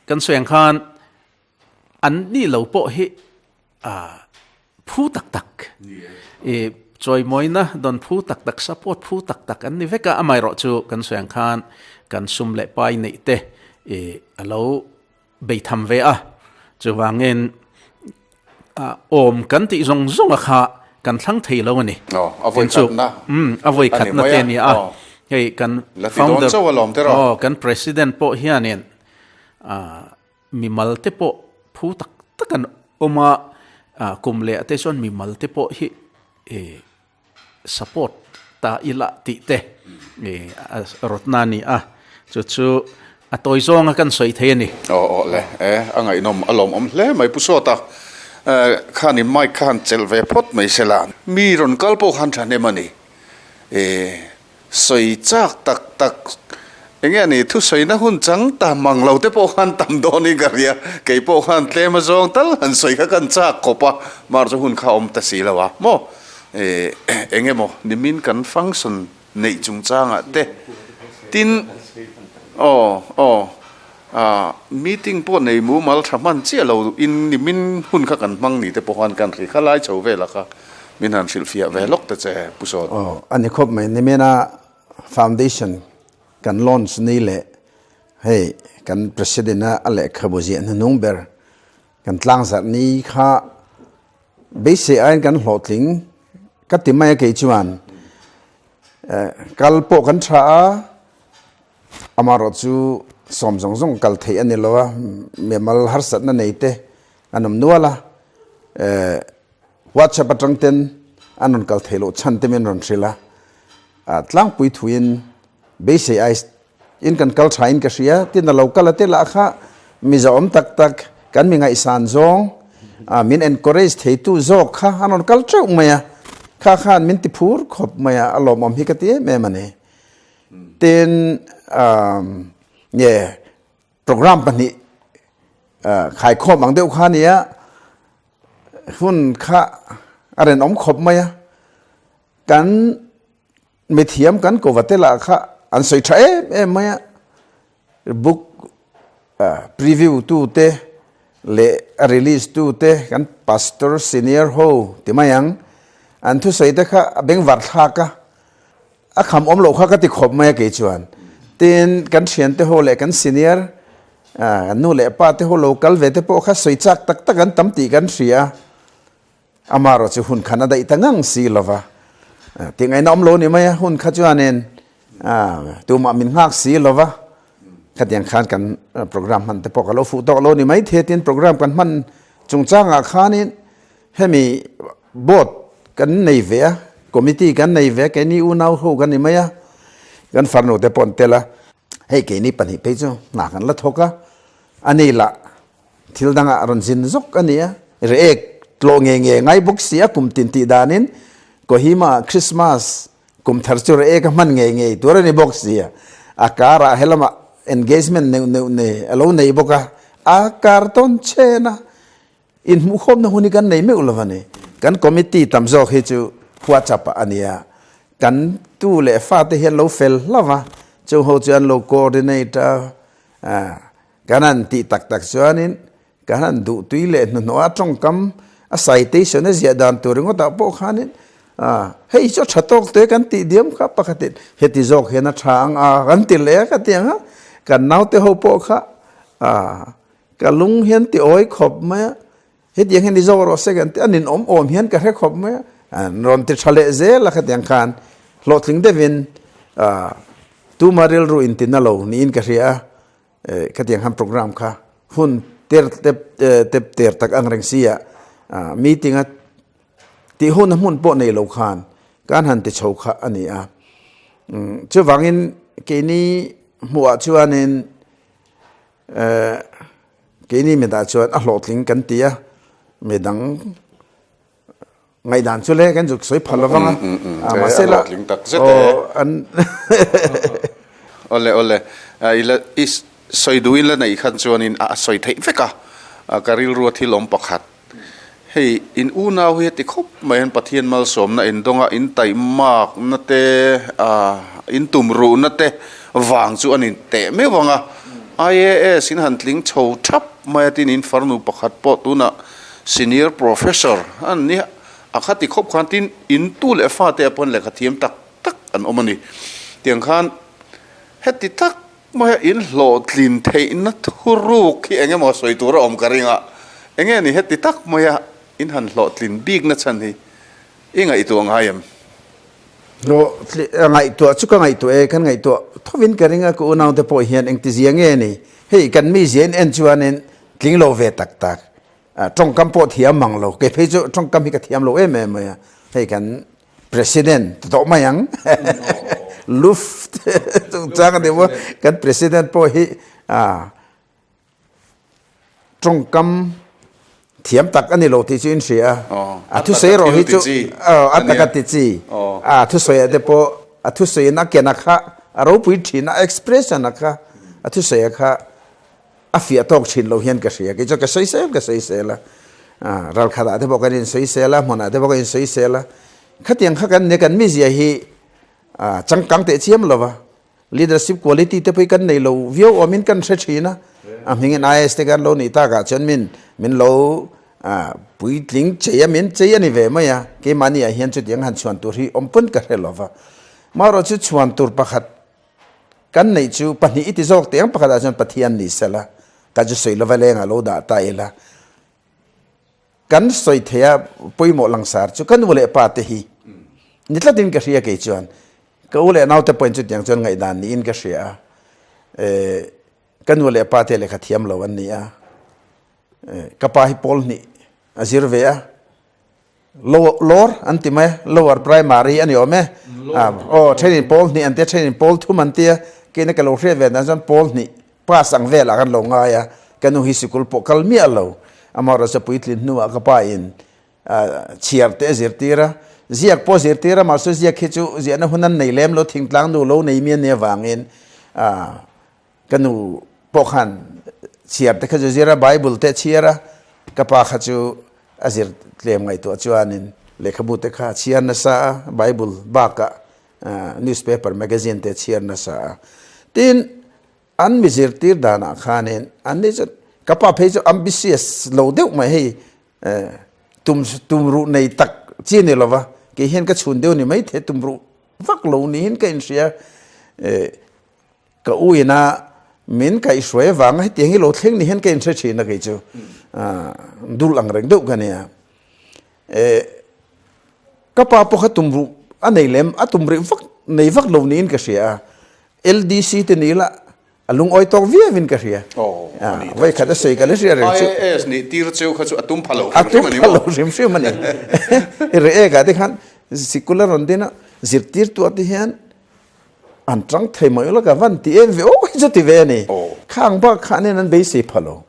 kan sawi ang khan an nih lo pawh hi phu tak tak i chawimawina dawn phu tak tak support phu tak tak an ni vek a, amaherawh chu kan sawi ang khan kan sum leh pai neih te i a lo bei tham ve a, chuvangin awm kan tih zawng zawng a kha kan thlang thei lo a ni. Aw, a vawi khatna. Umm, a vawi khatna te a ni a. Hei kan founder, aw, kan president pawh hianin mimal te pawh phu tak tak an awm a, kum leh te chuan mimal te pawh hi support ta ila tih te a rawtna a ni a, chu chu a tawi zawnga kan sawi thei a ni. Aw aw le, e a ngaihnawm a lawmawm hle mai Pu Sawta khanin mic kha han chelh ve phawt mai se la, mi rawn kal pawh khan thahnem a ni, e sawi chak tak tak enge a ni thusawina hun chang ta mang lo te pawh khan tam dawnin ka hria, kei pawh khan tlem a zawng tal han sawi kha kan chak khawp a, mar chu hun kha awm ta si lo a maw. Eng emaw nimin kan function neih chungchangah te tin aw aw meeting pawh nei mumal tha hman chiah lo in nimin hun kha kan hmang ni te pawh khan kan ri kha lai chho vel a kha min han hrilhfiah ve lawk ta che Pu Sawt. Aw a ni khawp mai nimina foundation kan launch ni leh hei kan president a a lehkhabu ziah hnuhnung ber kan tlangzarh ni kha Beisei aiin kan hlawhtling ka ti mai a kei chuan kal pawh kan tha a, amaherawh chu sawm zawng zawng kal theih a ni lo a, mimal harsatna nei te an awm nual a, WhatsApp atang ten an rawn kal theih loh chhan te min rawn hrilh a, tlangpui thuin beisei ai In kan kal tha in ka hria, tin a lo kal a te lah kha mi zahawm tak tak kan mi ngaihsan zawng min encourage theitu zawk kha an rawn kal teuh mai a, kha khan min ti phur khawp mai a, a lawmawm hi ka ti em em a ni. Tin nge program pahnih khaikhawm ang deuh kha a nia, hun kha a rinawm khawp mai a, kan Mithiam kan ko va te lah kha an sawi tha em em mai a, book preview tu te leh a release tu te kan pastor senior ho ti mai ang, an thusawi te kha a bengvar thlak a, a kham awm loh kha ka ti khawp mai a kei chuan. Tin, kan thiante ho leh kan senior kan nu leh pa te ho lo kal ve te pawh kha sawi chak tak tak an tam tih kan hria a. Amaherawh chu hun khan a daih ta ngang si lo va, tih ngaihna awm lo ni mai a, hun kha chuanin tumah min nghak si lo va, khatiang khan kan program hman te pawh ka lo fuh tawk lo ni mai thei a, tin program kan hman chungchangah khanin hemi board kan nei ve a, committee kan nei ve a, keini unau ho kan ni mai a, kan farnu te pawh an tel a, hei keini pahnih phei chu hna kan la thawk a, ani lah Thil dangah a rawn zin zawk a ni a, reek tlawh nge nge ngai bawk si a kum tin tih danin Kohima ah Christmas kum thar chu reek a hman ngei ngei tur a ni bawk si a, a karah helamah engagement neuh neuh nei a lo nei bawk a, a kar tawn chen a, inhmuhkhawmna hun hi kan nei meuh lo a ni. Kan committee tam zawk hi chu WhatsApp ah a ni a, kan. tu leh fate hi an lo fel hlauh a, chung ho chu an lo coordinate a, kan han tih tak tak chuanin kan han duh tui leh hnuhnawh a tawngkam a citation a ziah dan tur ringawtah pawh khanin hei chu a tha tawk te kan tih diam kha pakhatin heti zawk hian a tha ang a kan ti leh a ka ti ang a, kan naute ho pawh kha ka lung hian ti awi khawp mai a. Hetiang hian i zawk rawh se kan ti a, ninawm awm hian ka hre khawp mai a, an rawn ti tha leh zel a khatiang khan hlawhtling deuhin tuma rilru in ti na lo niin ka hria a, khatiang khan program kha hun ter tep tep ter tak ang reng si a, meeting a tih hun a hmun pawh nei lo khan kan han ti chho kha a ni a, chuvangin keini hmuhah chuanin Keini midah chuan a hlawhtling kan ti a, midang ngaihdan chu le kan zuk sawi phal lovang a, mahse la hlawhtling tak zet e. An Awle awle, i la i sawi duhin la neih khan chuanin a sawi theih vek a, ka rilru a thil awm pakhat. Hei, in unau hi heti khawp mai hian Pathian malsawmna in dawnga in taihmakna te, in tumruhna te vang chu a ni teh meuh ang a. IAS in han tling chho thap mai a tin in farnu pakhat pawh tunah senior professor a ni a, a khati khawp khan tin in tu leh fate ah pawh lehkha thiam tak tak an awm a ni. Tiang khan heti tak Maia in hlawhtlin theihna thuruk hi eng emaw sawi tur a awm ka ring a, eng nge ni heti tak maia in han hlawhtlin bikna chhan hi i ngaihtuah ngai em? Hlawhtlin ngaihtuah chu ka ngaihtuah e, kan ngaihtuah thovin ka ring a, ka unaute pawh hian engtizia nge ni? Hei kan mizia in en chuanin tling lo ve tak tak, tawngkam pawh thiam mang lo, kei phei chu tawngkam hi ka thiam lo em em mai a, hei kan President ti tawh mai ang. Luft chungchang a ni maw? Kan President pawh hi tawngkam thiam tak a ni lo tih chu in hria a. A thusawi erawh hi chu a taka ti chi. A thusawi ah te pawh a thusawi in a ken a kha a ropui thin a expression a kha a thusawi a kha A fiah tawk thin lo hian ka hria. Kei chuan ka sawisel ka sawisel a, ralkhatah te pawh kan insawisel a, hmunah te pawh kan insawisel a. Khatiang kha kan nia kan mizia hi changkang teh chiam lo va, leadership quality te pawh hi kan nei lo viau awmin kan hre thin a. A hmingin IAS te kan lo nih takah chuan min min lo puitling chei a, min chei a ni ve mai a. Keimahni ah hian chutiang han chhuan tur hi awm pawn ka hre lo va. Marawh chu chhuan tur pakhat Kan neih chu pahnih i ti zawk teh ang pakhatah chuan Pathian ni sela, ka chu sawi lova lengah lo dah ta ila. Kan sawi thei a pawimawh langsar chu ka nu leh pa te hi ni tlatin ka hria kei chuan. Ka u leh naute pawhin chutiang chuan ngaihdan niin ka hria a. Ka nu leh pa te lehkha thiam lo an ni a. Ka pa hi pawl hnih a zir ve a. Lower an ti mai, lower primary a ni awm e. Aw, thenin pawl hnih an tia, thenin pawl thum an tia, keina ka lo hriat ve dan chuan pawl hnih pass ang velah khan lo ngai a, ka nu hi sikul pawh kal miah lo. Amaherawhchu puitlin hnuah ka pa in chhiar te a zirtir a, ziak pawh a zirtir a, mahse ziak hi chu ziahna hun an nei lem lo, thingtlang nu lo nei mi a nih avangin Ka nu pawh khan chhiar te kha chu zir a, Bible te a chhiar a, ka pa kha chu a zir tlem ngaihtuah chuanin lehkhabu te kha a chhiar nasa a, Bible bakah newspaper, magazine te a chhiar nasa a. Tin, an mi zirtir danah khanin an ni chu ka pa phei chu ambitious lo deuh mai hei tum tumruh nei tak chi a ni lova, kei hian ka chhun deuh ni maithei tumruh vak lo niin ka inhria. Ka u ina min kaihhruai avanga hetiang hi lo thleng ni hian ka inhre thin a kei chu dul ang reng deuh ka nia. Ka pa pawh kha tum ruh a nei lem a tum rih vak nei vak lo niin ka hria a. LDC te ni la a lungawi tawk viau in ka hria. Vawi khat a sawi ka la hria reng chu. IAS nih tir cheu kha chu a tum pha lo hrim hrim a ni maw? A tum pha lo hrim hrim a ni. Reek ah te khan sikul a rawn din a zirtirtu ah te hian An tang thei mai ula ka van ti em ve aw hi chu ti ve a ni. Khang bak kha nen an beisei pha lo.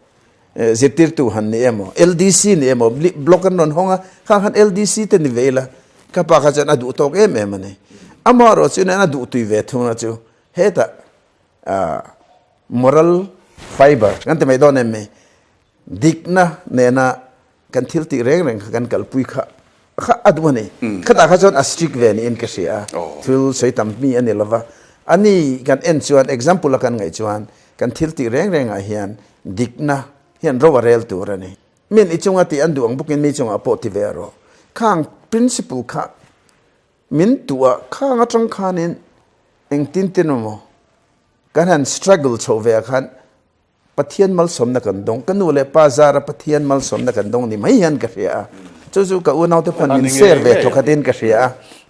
Zirtirtu han ni emaw, LDC ni emaw, block an rawn hawng a, khang khan LDC te ni ve ila, ka pa kha chuan a duh tawk em em a ni. Amaherawh chu nen a duh tui ve thung na chu hetah moral fiber kan ti mai dawn em mi, dikna nena kan thil tih reng reng kha kan kalpui kha. kha a duh a ni. Khatah kha chuan a strict ve niin ka hria a, thil sawi tam mi a ni lo va. A ni kan en chuan example a kan ngaih chuan kan thil tih reng rengah hian dikna hian ro a rel tur a ni. Min i chunga tih an duh ang bawkin mi chungah pawh ti ve rawh. Khang principle kha min tuah khang atang khanin engtin tin emaw kan han struggle chhoh ve ah khan Pathian malsawmna kan dawng, ka nu leh pa zara Pathian malsawmna kan dawng ni mai hian ka hria a, chu chu ka unaute pawhin min share ve thawkhatin ka hria a,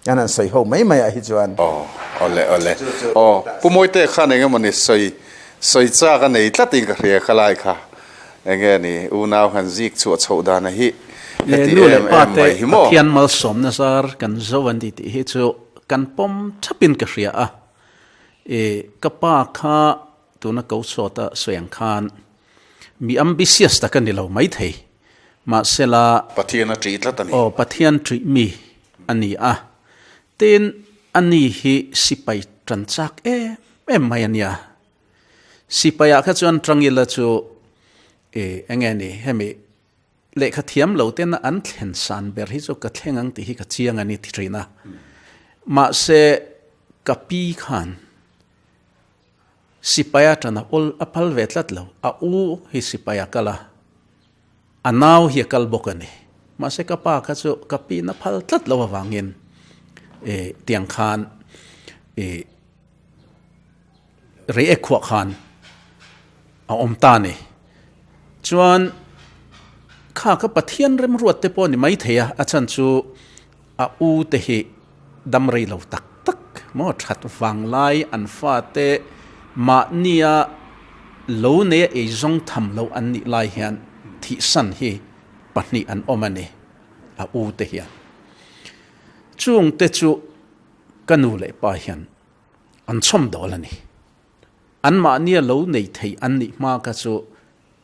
an han sawi ho mai mai ah hi chuan. Aw, awle awle. Aw, Pu Mawite khan eng emawni sawi sawi chak a nei tlatin ka hria khalai kha. Enge ni unau han zik chhuah chhoh dana hi heti Nu leh em pa em te mai hi maw? Pathian malsawmna zar kan zo an ti tih hi chu kan pawm thapin ka hria a, e ka pa kha Tuna ko sawta sawi ang khan mi ambitious tak a ni lo maithei, mahsela. Pathian a ṭih tlat a ni. Aw, Pathian ṭih mi a ni a, tin ani hi sipai ṭan chak em em mai a nia. Sipaiah kha chuan Tangila chu eng nge ni hemi Lehkha thiam lo tena an thlen san ber hi chu ka thleng ang tih hi ka chiang a ni ti thin a. Mahse, ka pi khan sipai a ṭan a awl a phal ve tlat lo. A u hi sipai a kal a, a nau hi a kal bawk a ni. Mahse, ka pa kha chu ka piin a phal tlat lo avangin tiang khan Reiek khuah khan a awm ta a ni. Chuan kha kha Pathian remruat te pawh a ni maithei a, a chhan chu a u te hi dam rei lo tak tak maw that vang lai an fate mahnia lo neia eizawng tham lo an nih lai hian thihsan hi pahnih an awm a ni a u te hian. Chungte chu ka nu leh pa hian An chhawm dawl a ni. Anmahnia lo nei thei an nih hma kha chu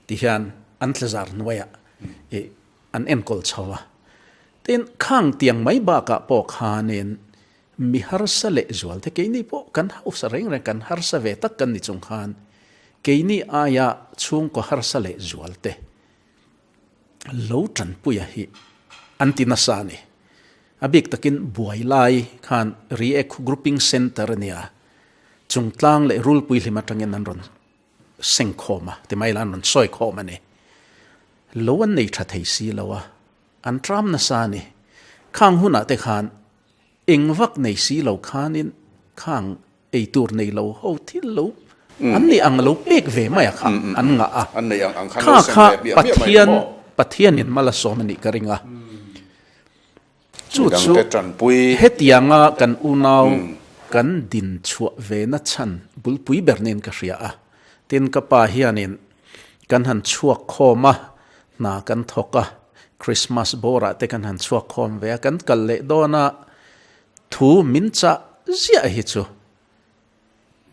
tihian an tlazar hnuaiah ih an enkawl chho a. Tin, khang tiang mai bakah pawh khanin mi harsa leh zual te keini pawh kan hausa reng reng kan harsa ve tak kan ni chung khan keini aia chhungkaw harsa leh zual te lo tanpuia hi an ti nasa a ni. A bik takin buai lai khan Reiek Grouping Centre a nia, Chungtlang leh Rulpui hlim atangin an rawn seng khawm a, ti mai la an rawn sawi khawm a ni. Lo an nei tha thei si lo a, an tram nasa a ni. Khang hunah te khan eng vak nei si lo khanin khang Ei tur nei lo ho thil lo an nei ang lo pek ve mai a kha an ngah a. Kha kha Pathian Pathianin mal a sawm a nih ka ring a. Chu chu hetianga kan unau kan din chhuah ve na chhan bulpui ber niin ka hria a. Tin ka pa hianin kan han chhuak khawm a, hna kan thawk a, Christmas bawrah te kan han chhuak khawm ve a, kan kal leh dawn a, Thu min chah ziah hi chu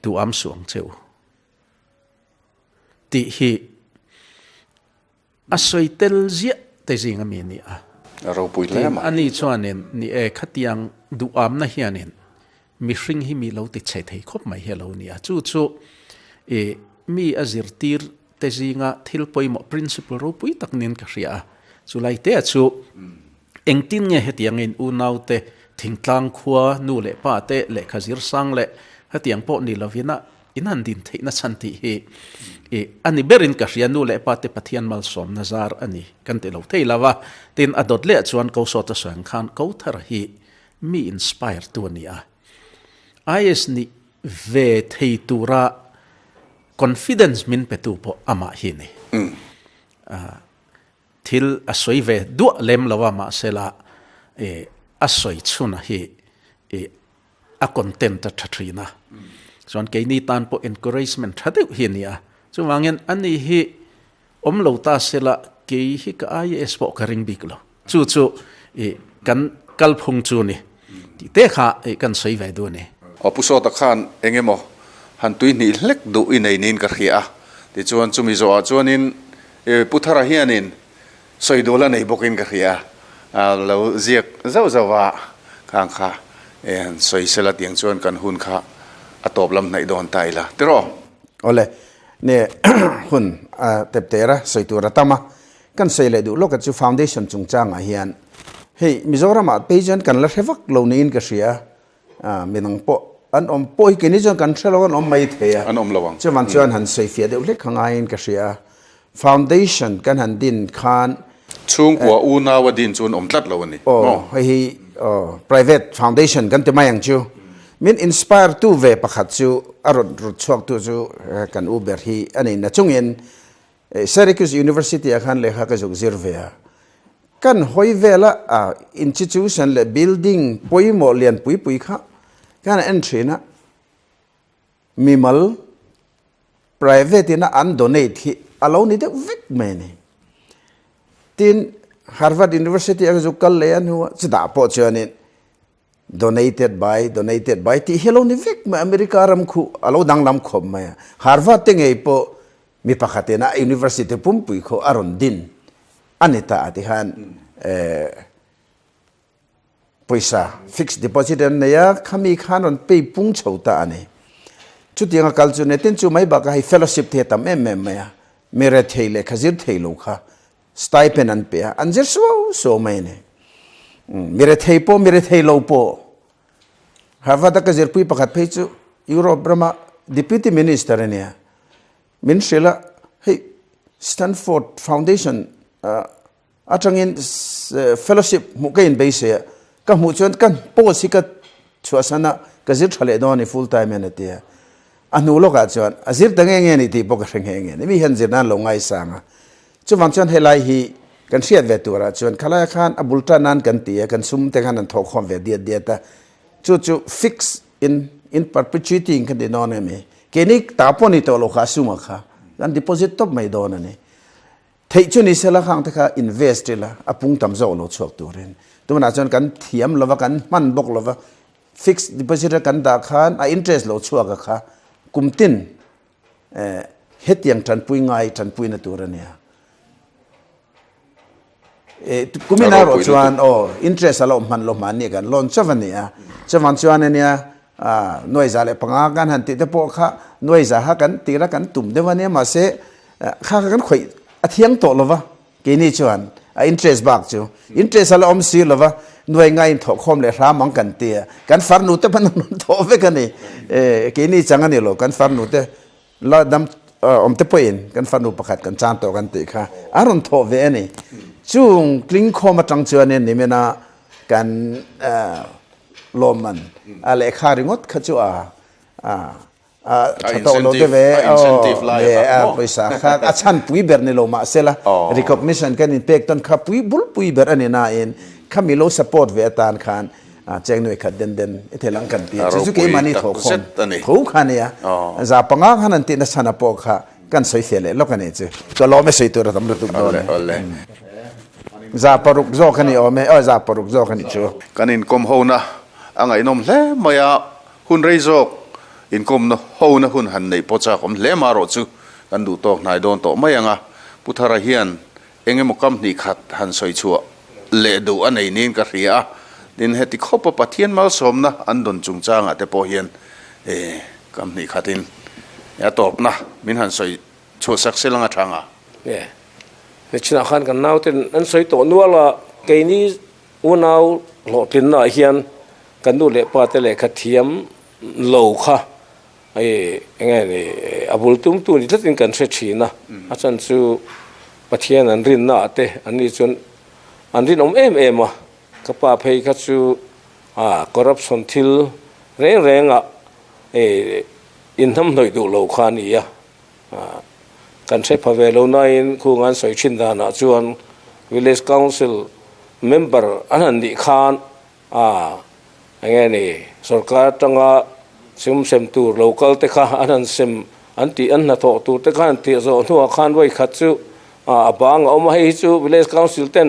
duham suh ang che u tih hi a sawi tel ziah te zing a mi a ni a. A ropui hle mai. Tin, ani chuanin ni e, khatiang duhamna hianin mihring hi mi lo ti chhe thei khawp mai hi a lo ni a. Chu chu i mi a zirtir te zinga thil pawimawh principle ropui tak niin ka hria a. Chulai te chu Engtin nge hetiangin unaute thingtlang khua nu leh pa te lehkha zir sang leh hetiang pawh ni lovin a in han din theihna chhan tih hi i a ni berin ka hria nu leh pa te Pathian malsawmna zar a ni kan ti lo thei lo a, tin a dawt leh chuan ko sawta sawi ang khan ko thar hi mi inspire tu a ni a, IS nih ve thei tura confidence min petu pawh amah hi a ni. Thil a sawi ve duah lem lo a, mahsela a sawi chhuna hi a content a tha thin a, chuan keini tan pawh encouragement tha deuh hi a ni a, chuvangin ani hi awm lo ta sela kei hi ka IAS pawh ka ring bik lo, chu chu kan kalphung chu ni tih te kha kan sawi ve duh a ni. Aw Pu Sawta khan eng emaw han tui hnih hlek duh i nei niin ka hria a, tichuan chumi zawhah chuanin E Pu Thara hianin sawi dual a nei bawkin ka hria a, lo ziak zauh zauh a, khang kha e han sawi sela tiang chuan kan hun kha a tawp lam hnaih dawn ta ila tiraw? Awle, ne hun a tep ter a, sawi tur a tam a, kan sawi leh duh lawk a chu foundation chungchangah hian. Hei Mizoramah phei chuan kan la hre vak lo niin ka hria a, midang pawh an awm pawh hi keini chuan kan hre lo an awm mai thei a. An awm lo ang. Chuvan chuan han sawifiah deuh hlek kha ngaiin ka hria a. Foundation kan han din khan. Chhungkua unau a din chu an awm tlat lo a ni maw? Aw, hei hi aw private foundation kan ti mai ang chu. Min inspire tu ve pakhat chu a rawn rut chhuak tu chu kan u ber hi a ni. Nachungin Syracuse University ah khan lehkha ka zuk zir ve a. Kan hawi vela a institution leh building pawimawh lian pui pui kha kan en thin a. Mimal private ina an donate hi a lo ni deuh vek mai a ni. Tin, Harvard University a zu kal leh a hnuah chutah pawh chuanin donated by, donated by tih hi a lo ni vek mai a, America ram khu a lo danglam khawp mai a. Harvard te ngei pawh mi pakhat ina university pumpui khaw a rawn din a ni ta a ti khan eh, Pawisa fixed deposit an nei a, khami khan rawn pay pung chho ta a ni. Chutiang a kal chu netin chu mai bakah hei fellowship te hi a tam em em mai a, mi rethei leh kha zir thei lo kha stipend an pe a, an zir suau suau mai a ni. Mi rethei pawh mi rethei lo pawh Harvard a ka zirpui pakhat phei chu Europe rama deputy minister a nia, min hrilh a, hei Stanford Foundation Atangin fellowship hmuh ka inbeisei a, ka hmuh chuan ka post hi ka chhuahsan a, ka zir tha leh dawn a ni full time hian a ti a. A hnu lawkah chuan a zir ta nge nge a ni tih pawh ka hre nghe nghe a ni. Mi hian zir nan lo ngaisang a. Chuvang chuan helai hi kan hriat ve turah chuan khalaiah khan a bul tan nan kan ti a, kan sum te khan an thawhkhawm ve diat diat a. Chu chu fix in in perpetuity in kan ti dawn em i? Keini ta pawh ni tawh lo kha a suma kha kan deposit tawp mai dawn a ni. Theih chu ni sela khang te kha invest ila a pung tam zawk lo chhuak turin. Tunah chuan kan thiam lova kan hman bawk lova fixed deposit a kan dah khan a interest lo chhuak a kha kum tin eh hetiang tanpui ngai tanpuina tur a nia. Eh kumin erawh chuan aw interest a lo hman lo hman ni kan loan chauh a ni a. Chuvang chuan ania 2005 kan han tih te pawh kha nuaiza kha kan tira kan tum deuh a nia mahse Kha kha kan khawih a thiang tawh lova, keini chuan a interest bak chu interest a la awm si lova, nuai ngai in thawh khawm leh hram ang kan ti a, kan farnu te pawn an rawn thawh vek a ni. Keini chang a ni lo, kan farnu te la dam awm te pawhin kan farnu pakhat kan chan tawh kan tih kha a rawn thawh ve a ni. Chung tling khawm atang chuanin nimina kan lawmman a lehkha ringawt kha chu a A tha tawh lo deuh e, aw, pawisa kha a chhan pui ber ni lo mahsela recognition kan inpek tawn kha pui bul pui ber a ni nain khami lo support ve atan khan cheng nuai khat den den i thei lang kan ti a, chu chu keimahni thawhkhawm tho kha a nia, 500 khan an tihna chhan a pawh kha kan sawi fiah leh lawk a ni chu, ka lawm e sawi tur a tam lutuk dawn e, 600 zawk a ni awm e, aw 600 zawk a ni chu. Kan inkawm hona a ngaihnawm hle mai a, Hun rei zawk inkawmna hona hun han neih pawh chak awm hle marawh chu kan duh tawk hnai dawn tawh mai ang a, Pu Thara hian eng emaw kam hnih khat han sawi chhuah leh duh a nei niin ka hria a, tin heti khawpa Pathian malsawmna an dawn chungchangah te pawh hian kam hnih khatin a tawpna min han sawi chhuah sak se lang a tha nga. E, nichinah khan kan nauten an sawi tawh nual a, keini Unau hlawhtlinnaah hian kan nu leh pa te lehkha thiam lo kha eng nge ni a bul tumtu ni tlatin kan hre thin a, a chan chu Pathian an rinnaah te an ni chuan an rinawm em em a, ka pa phei kha chu corruption thil reng rengah inhnamhnawih duh lo kha a ni a. Kan hre pha ve lo nain khung an sawi thin danah chuan Village Council member an han nih khan eng nge ni sorkar atanga sum sem tur lo kal te kha an han sem an tih an hnathawh tur te kha an tih zawh hnuah khan vawi khat chu a bang a awm a, hei hi chu Village Council ten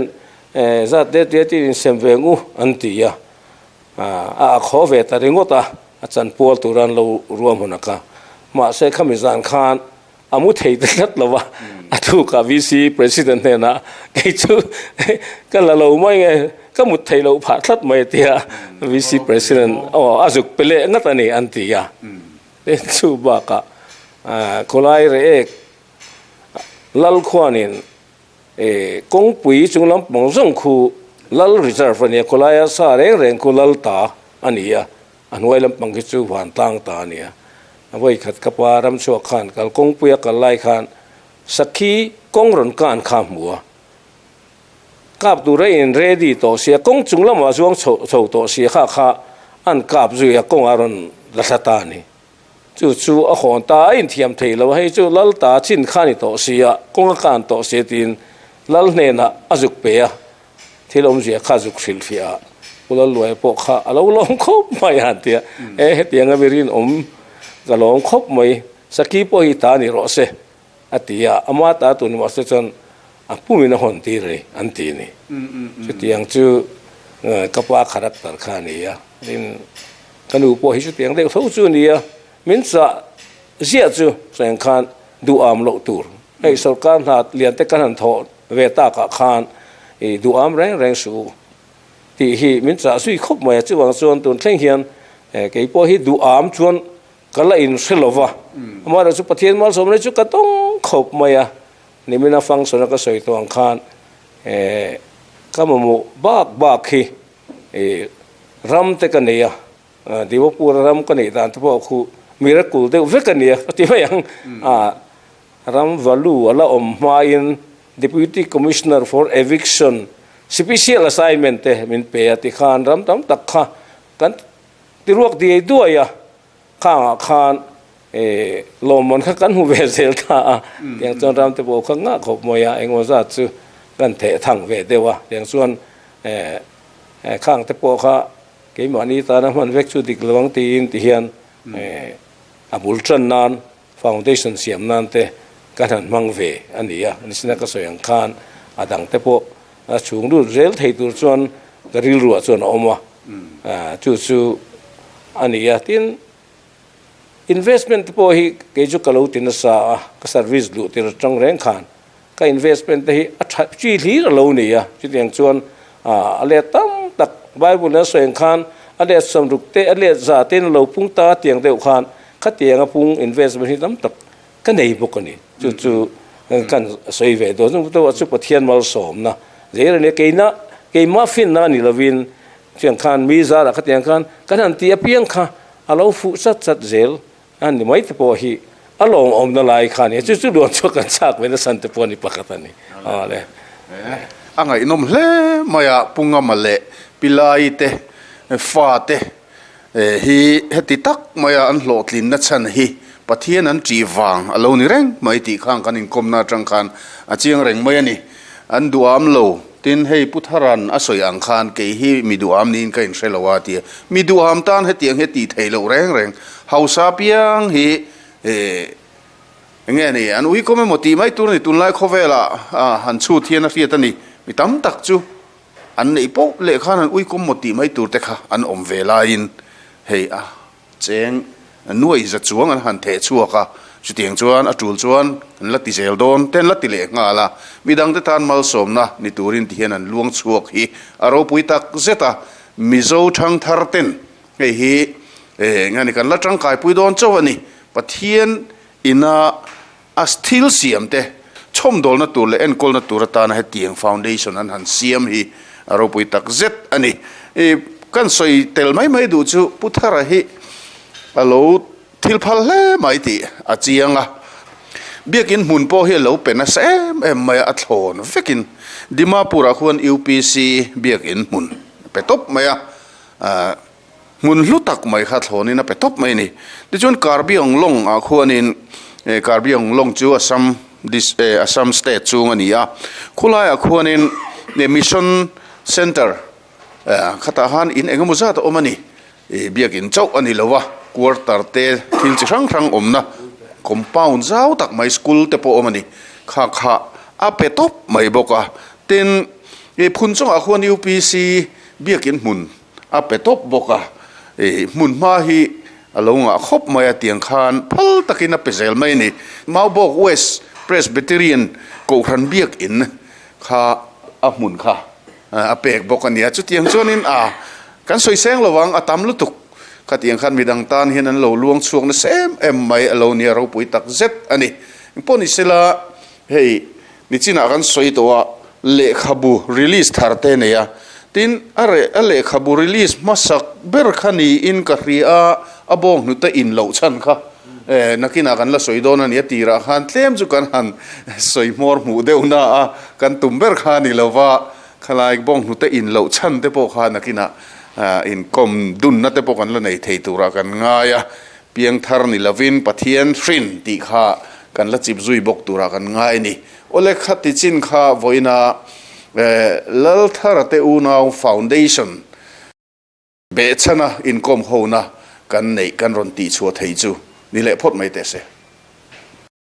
zat det det in insem ve ang u an ti a. A akhaw ve ta ringawt a, a chanpual tur an lo ruahman a ka. Mahse khami zan khan a mu thei ta tlat lo va, a thukah VC President hnenah kei chu ka la lo mai nge, ka mut thei loh phah tlat mai a ti a, VC President aw a zuk pe leh ngat a ni an ti a. Tin chu bakah khawlai reh ek Lalkhuanin kawngpui chung lampang zawng khu. Lal reserve a nia, khawlaia sa reng reng khu lal ta a ni a, a hnuai lampang khi chu vantlang ta a ni a. A vawikhat ka pa ramchhuak khan kal kawngpuia kal lai khan sakhi kawng rawn kan kha a hmu a, kap tura in ready tawh sia, kawng chung lamah zuang chho chho tawh sia kha kha an kap zui a, kawngah rawn la thla ta a ni. Chu chu a hawn ta a inthiam thei lo a, hei chu lal ta chin kha a ni tawh sia, kawng a kan tawh sia tiin lal hnenah a zuk pe a, thil awmzia kha zuk hrilhfiah a, Pu Lalluaia pawh kha a lo lawm khawp mai a han ti a, e hetianga mi rinawm ka lawm khawp mai, Saki pawh hi ta ni rawh se a ti a, ama ta tur ni mahse chuan a pumin a hawn tir a ni an ti a ni. Chutiang chu ka pa character kha a ni a, tin ka nu pawh hi chutiang deuh tho chu a ni a, min chah ziah chu sawiang khan duham loh tur, hei sorkar hna lian te kan han thawh ve takah khan i duham reng reng suh u tih hi min chah zui khawp mai a, chuvang chuan tun thleng hian kei pawh hi duham chuan Ka la inhre lo va, amaherawh chu Pathian malsawmna chu ka tawng khawp mai a, nimina function a ka sawi tawh ang khan ka mamawh bak bak hi ram te ka nei a, Dimapur ram ka neih dan te pawh khu miracle deuh vek a nia ka ti mai ang, ram value a la awm hmain Deputy Commissioner for Eviction special assignment te min pe a tikhan ram tam tak kha kan Ti ruak diai duai a, khangah khan lawmman kha kan hmu ve zel ta a, tiang chuan ram te pawh kha ngah khawp mai a, engemaw zat chu kan theh thang ve deuh a, tiang chuan khang te pawh kha keimahni tana hman vek chu dik lo ang tiin ti hian a bul tan nan foundation siam nan te kan han hmang ve a ni a, nisina ka sawi ang khan a dang te pawh a chhung lut zel thei tur chuan ka rilruah chuan a awm a. Chu chu a ni a, tin investment te pawh hi kei chu ka lo ti nasa a, ka service luh tir atang reng khan ka investment te hi a tha chi hlir a lo ni a, chutiang chuan a let tam tak Bible a sawi ang khan a let sawmruk te a let za te in a lo pung ta tiang deuh khan khatiang a pung investment hi tam tak ka nei bawk a ni. Chu chu kan sawi ve dawn chung pawh chu Pathian malsawmna zel a ni a, keina keimah finna a ni lovin chutiang khan mi zarah khatiang khan kan han tih apiang kha a lo fuh chat chat zel a ni mai te pawh hi a lawmawmna lai kha a ni a, chu chu luan chhuak kan chak ve nasa te pawh a ni pakhat a ni. Aw le. A ngaihnawm hle mai a, Pu Ngama leh Pi Lai te fa te Hi heti tak maia an hlawhtlinna chhan hi Pathian an ṭih vang a lo ni reng mai tih khan kan inkawmna aṭang khan a chiang reng mai a ni. An duham lo, tin hei Pu Tharan a sawi ang khan kei hi mi duham niin ka inhre lo a ti a. Mi duham tan hetiang hi a tih theih loh reng reng. Hausa piang hi eng nge ni an uikawm emaw tih mai tur a ni. Tunlai khawvelah han chhut hian a hriat a ni. Mi tam tak chu. An neih poh leh khan an uikawm maw tih mai tur te kha an awm ve laiin hei a cheng nuai za chuang an han theh chhuak a, chutiang chuan a tul chuan an la ti zel dawn te an la ti leh nghal a, midangte tan malsawmna ni turin ti hian an luang chhuak hi a ropui tak zet a, Mizo thangthar ten hei hi eng nge ni kan la tangkaipui dawn chauh a ni, Pathian ina A thil siam te chhawmdawlna tur leh enkawlna tur atana hetiang foundation an han siam hi a ropui tak zet a ni. I kan sawi tel mai mai duh chu Pu Thara hi a lo thil phal hle mai tih a chiang a. Biakin hmun pawh hi a lo pe nasa em em mai a, a thlawn vekin Dimapur-ah khuan UPC biakin hmun a pe tawp mai a. Hmun hlu tak mai kha thlawnin a pe tawp mai a ni. Tichuan Karbi Anglong ah khuanin Karbi Anglong chu Assam Assam state chung a ni a. Khulaiah khuanin Mission Centre khatah khan in engemaw zat a awm a ni. Biakin chauh a ni lo a, quarter te thil chi hrang hrang awmna compound zau tak mai school te pawh awm a ni. Kha kha a pe tawp mai bawk a. Tin, phun chungah khuan UPC biakin hmun A pe tawp bawk a, ih hmun hma hi a lo ngah khawp mai a tiang khan phal takin a pe zel mai a ni. Maubawk West Presbyterian Kohhran Biakin kha a hmun kha a pek bawk a ni a, chutiang chuanin a kan sawi seng lo ang a tam lutuk khatiang khan midang tan hian an lo luang chhuak nasa em em mai a lo nia ropui tak zet a ni. Engpawh ni sela hei nichinah kan sawi tawh a lehkhabu release thar te nei a. Tin, a reh a lehkhabu release hmasak ber kha niin ka hria a, a bawng hnute in loh chhan kha nakinah kan la sawi dawn a ni. A tirah khan tlem chu kan han sawi hmawr hmuh deuh na a, kan tum ber kha a ni lo va, khalai bawng hnute in loh chhan te pawh kha nakinah inkawm dunna te pawh kan la nei thei turah kan ngai a, piangthar ni lovin Pathian hrin tih kha kan la chip zui bawk turah kan ngai a ni. Awle kha ti chin kha vawiina Lalthara te unau foundation behchhana inkawm hona kan neih kan rawn tihchhuah thei chu ni leh phawt mai teh se.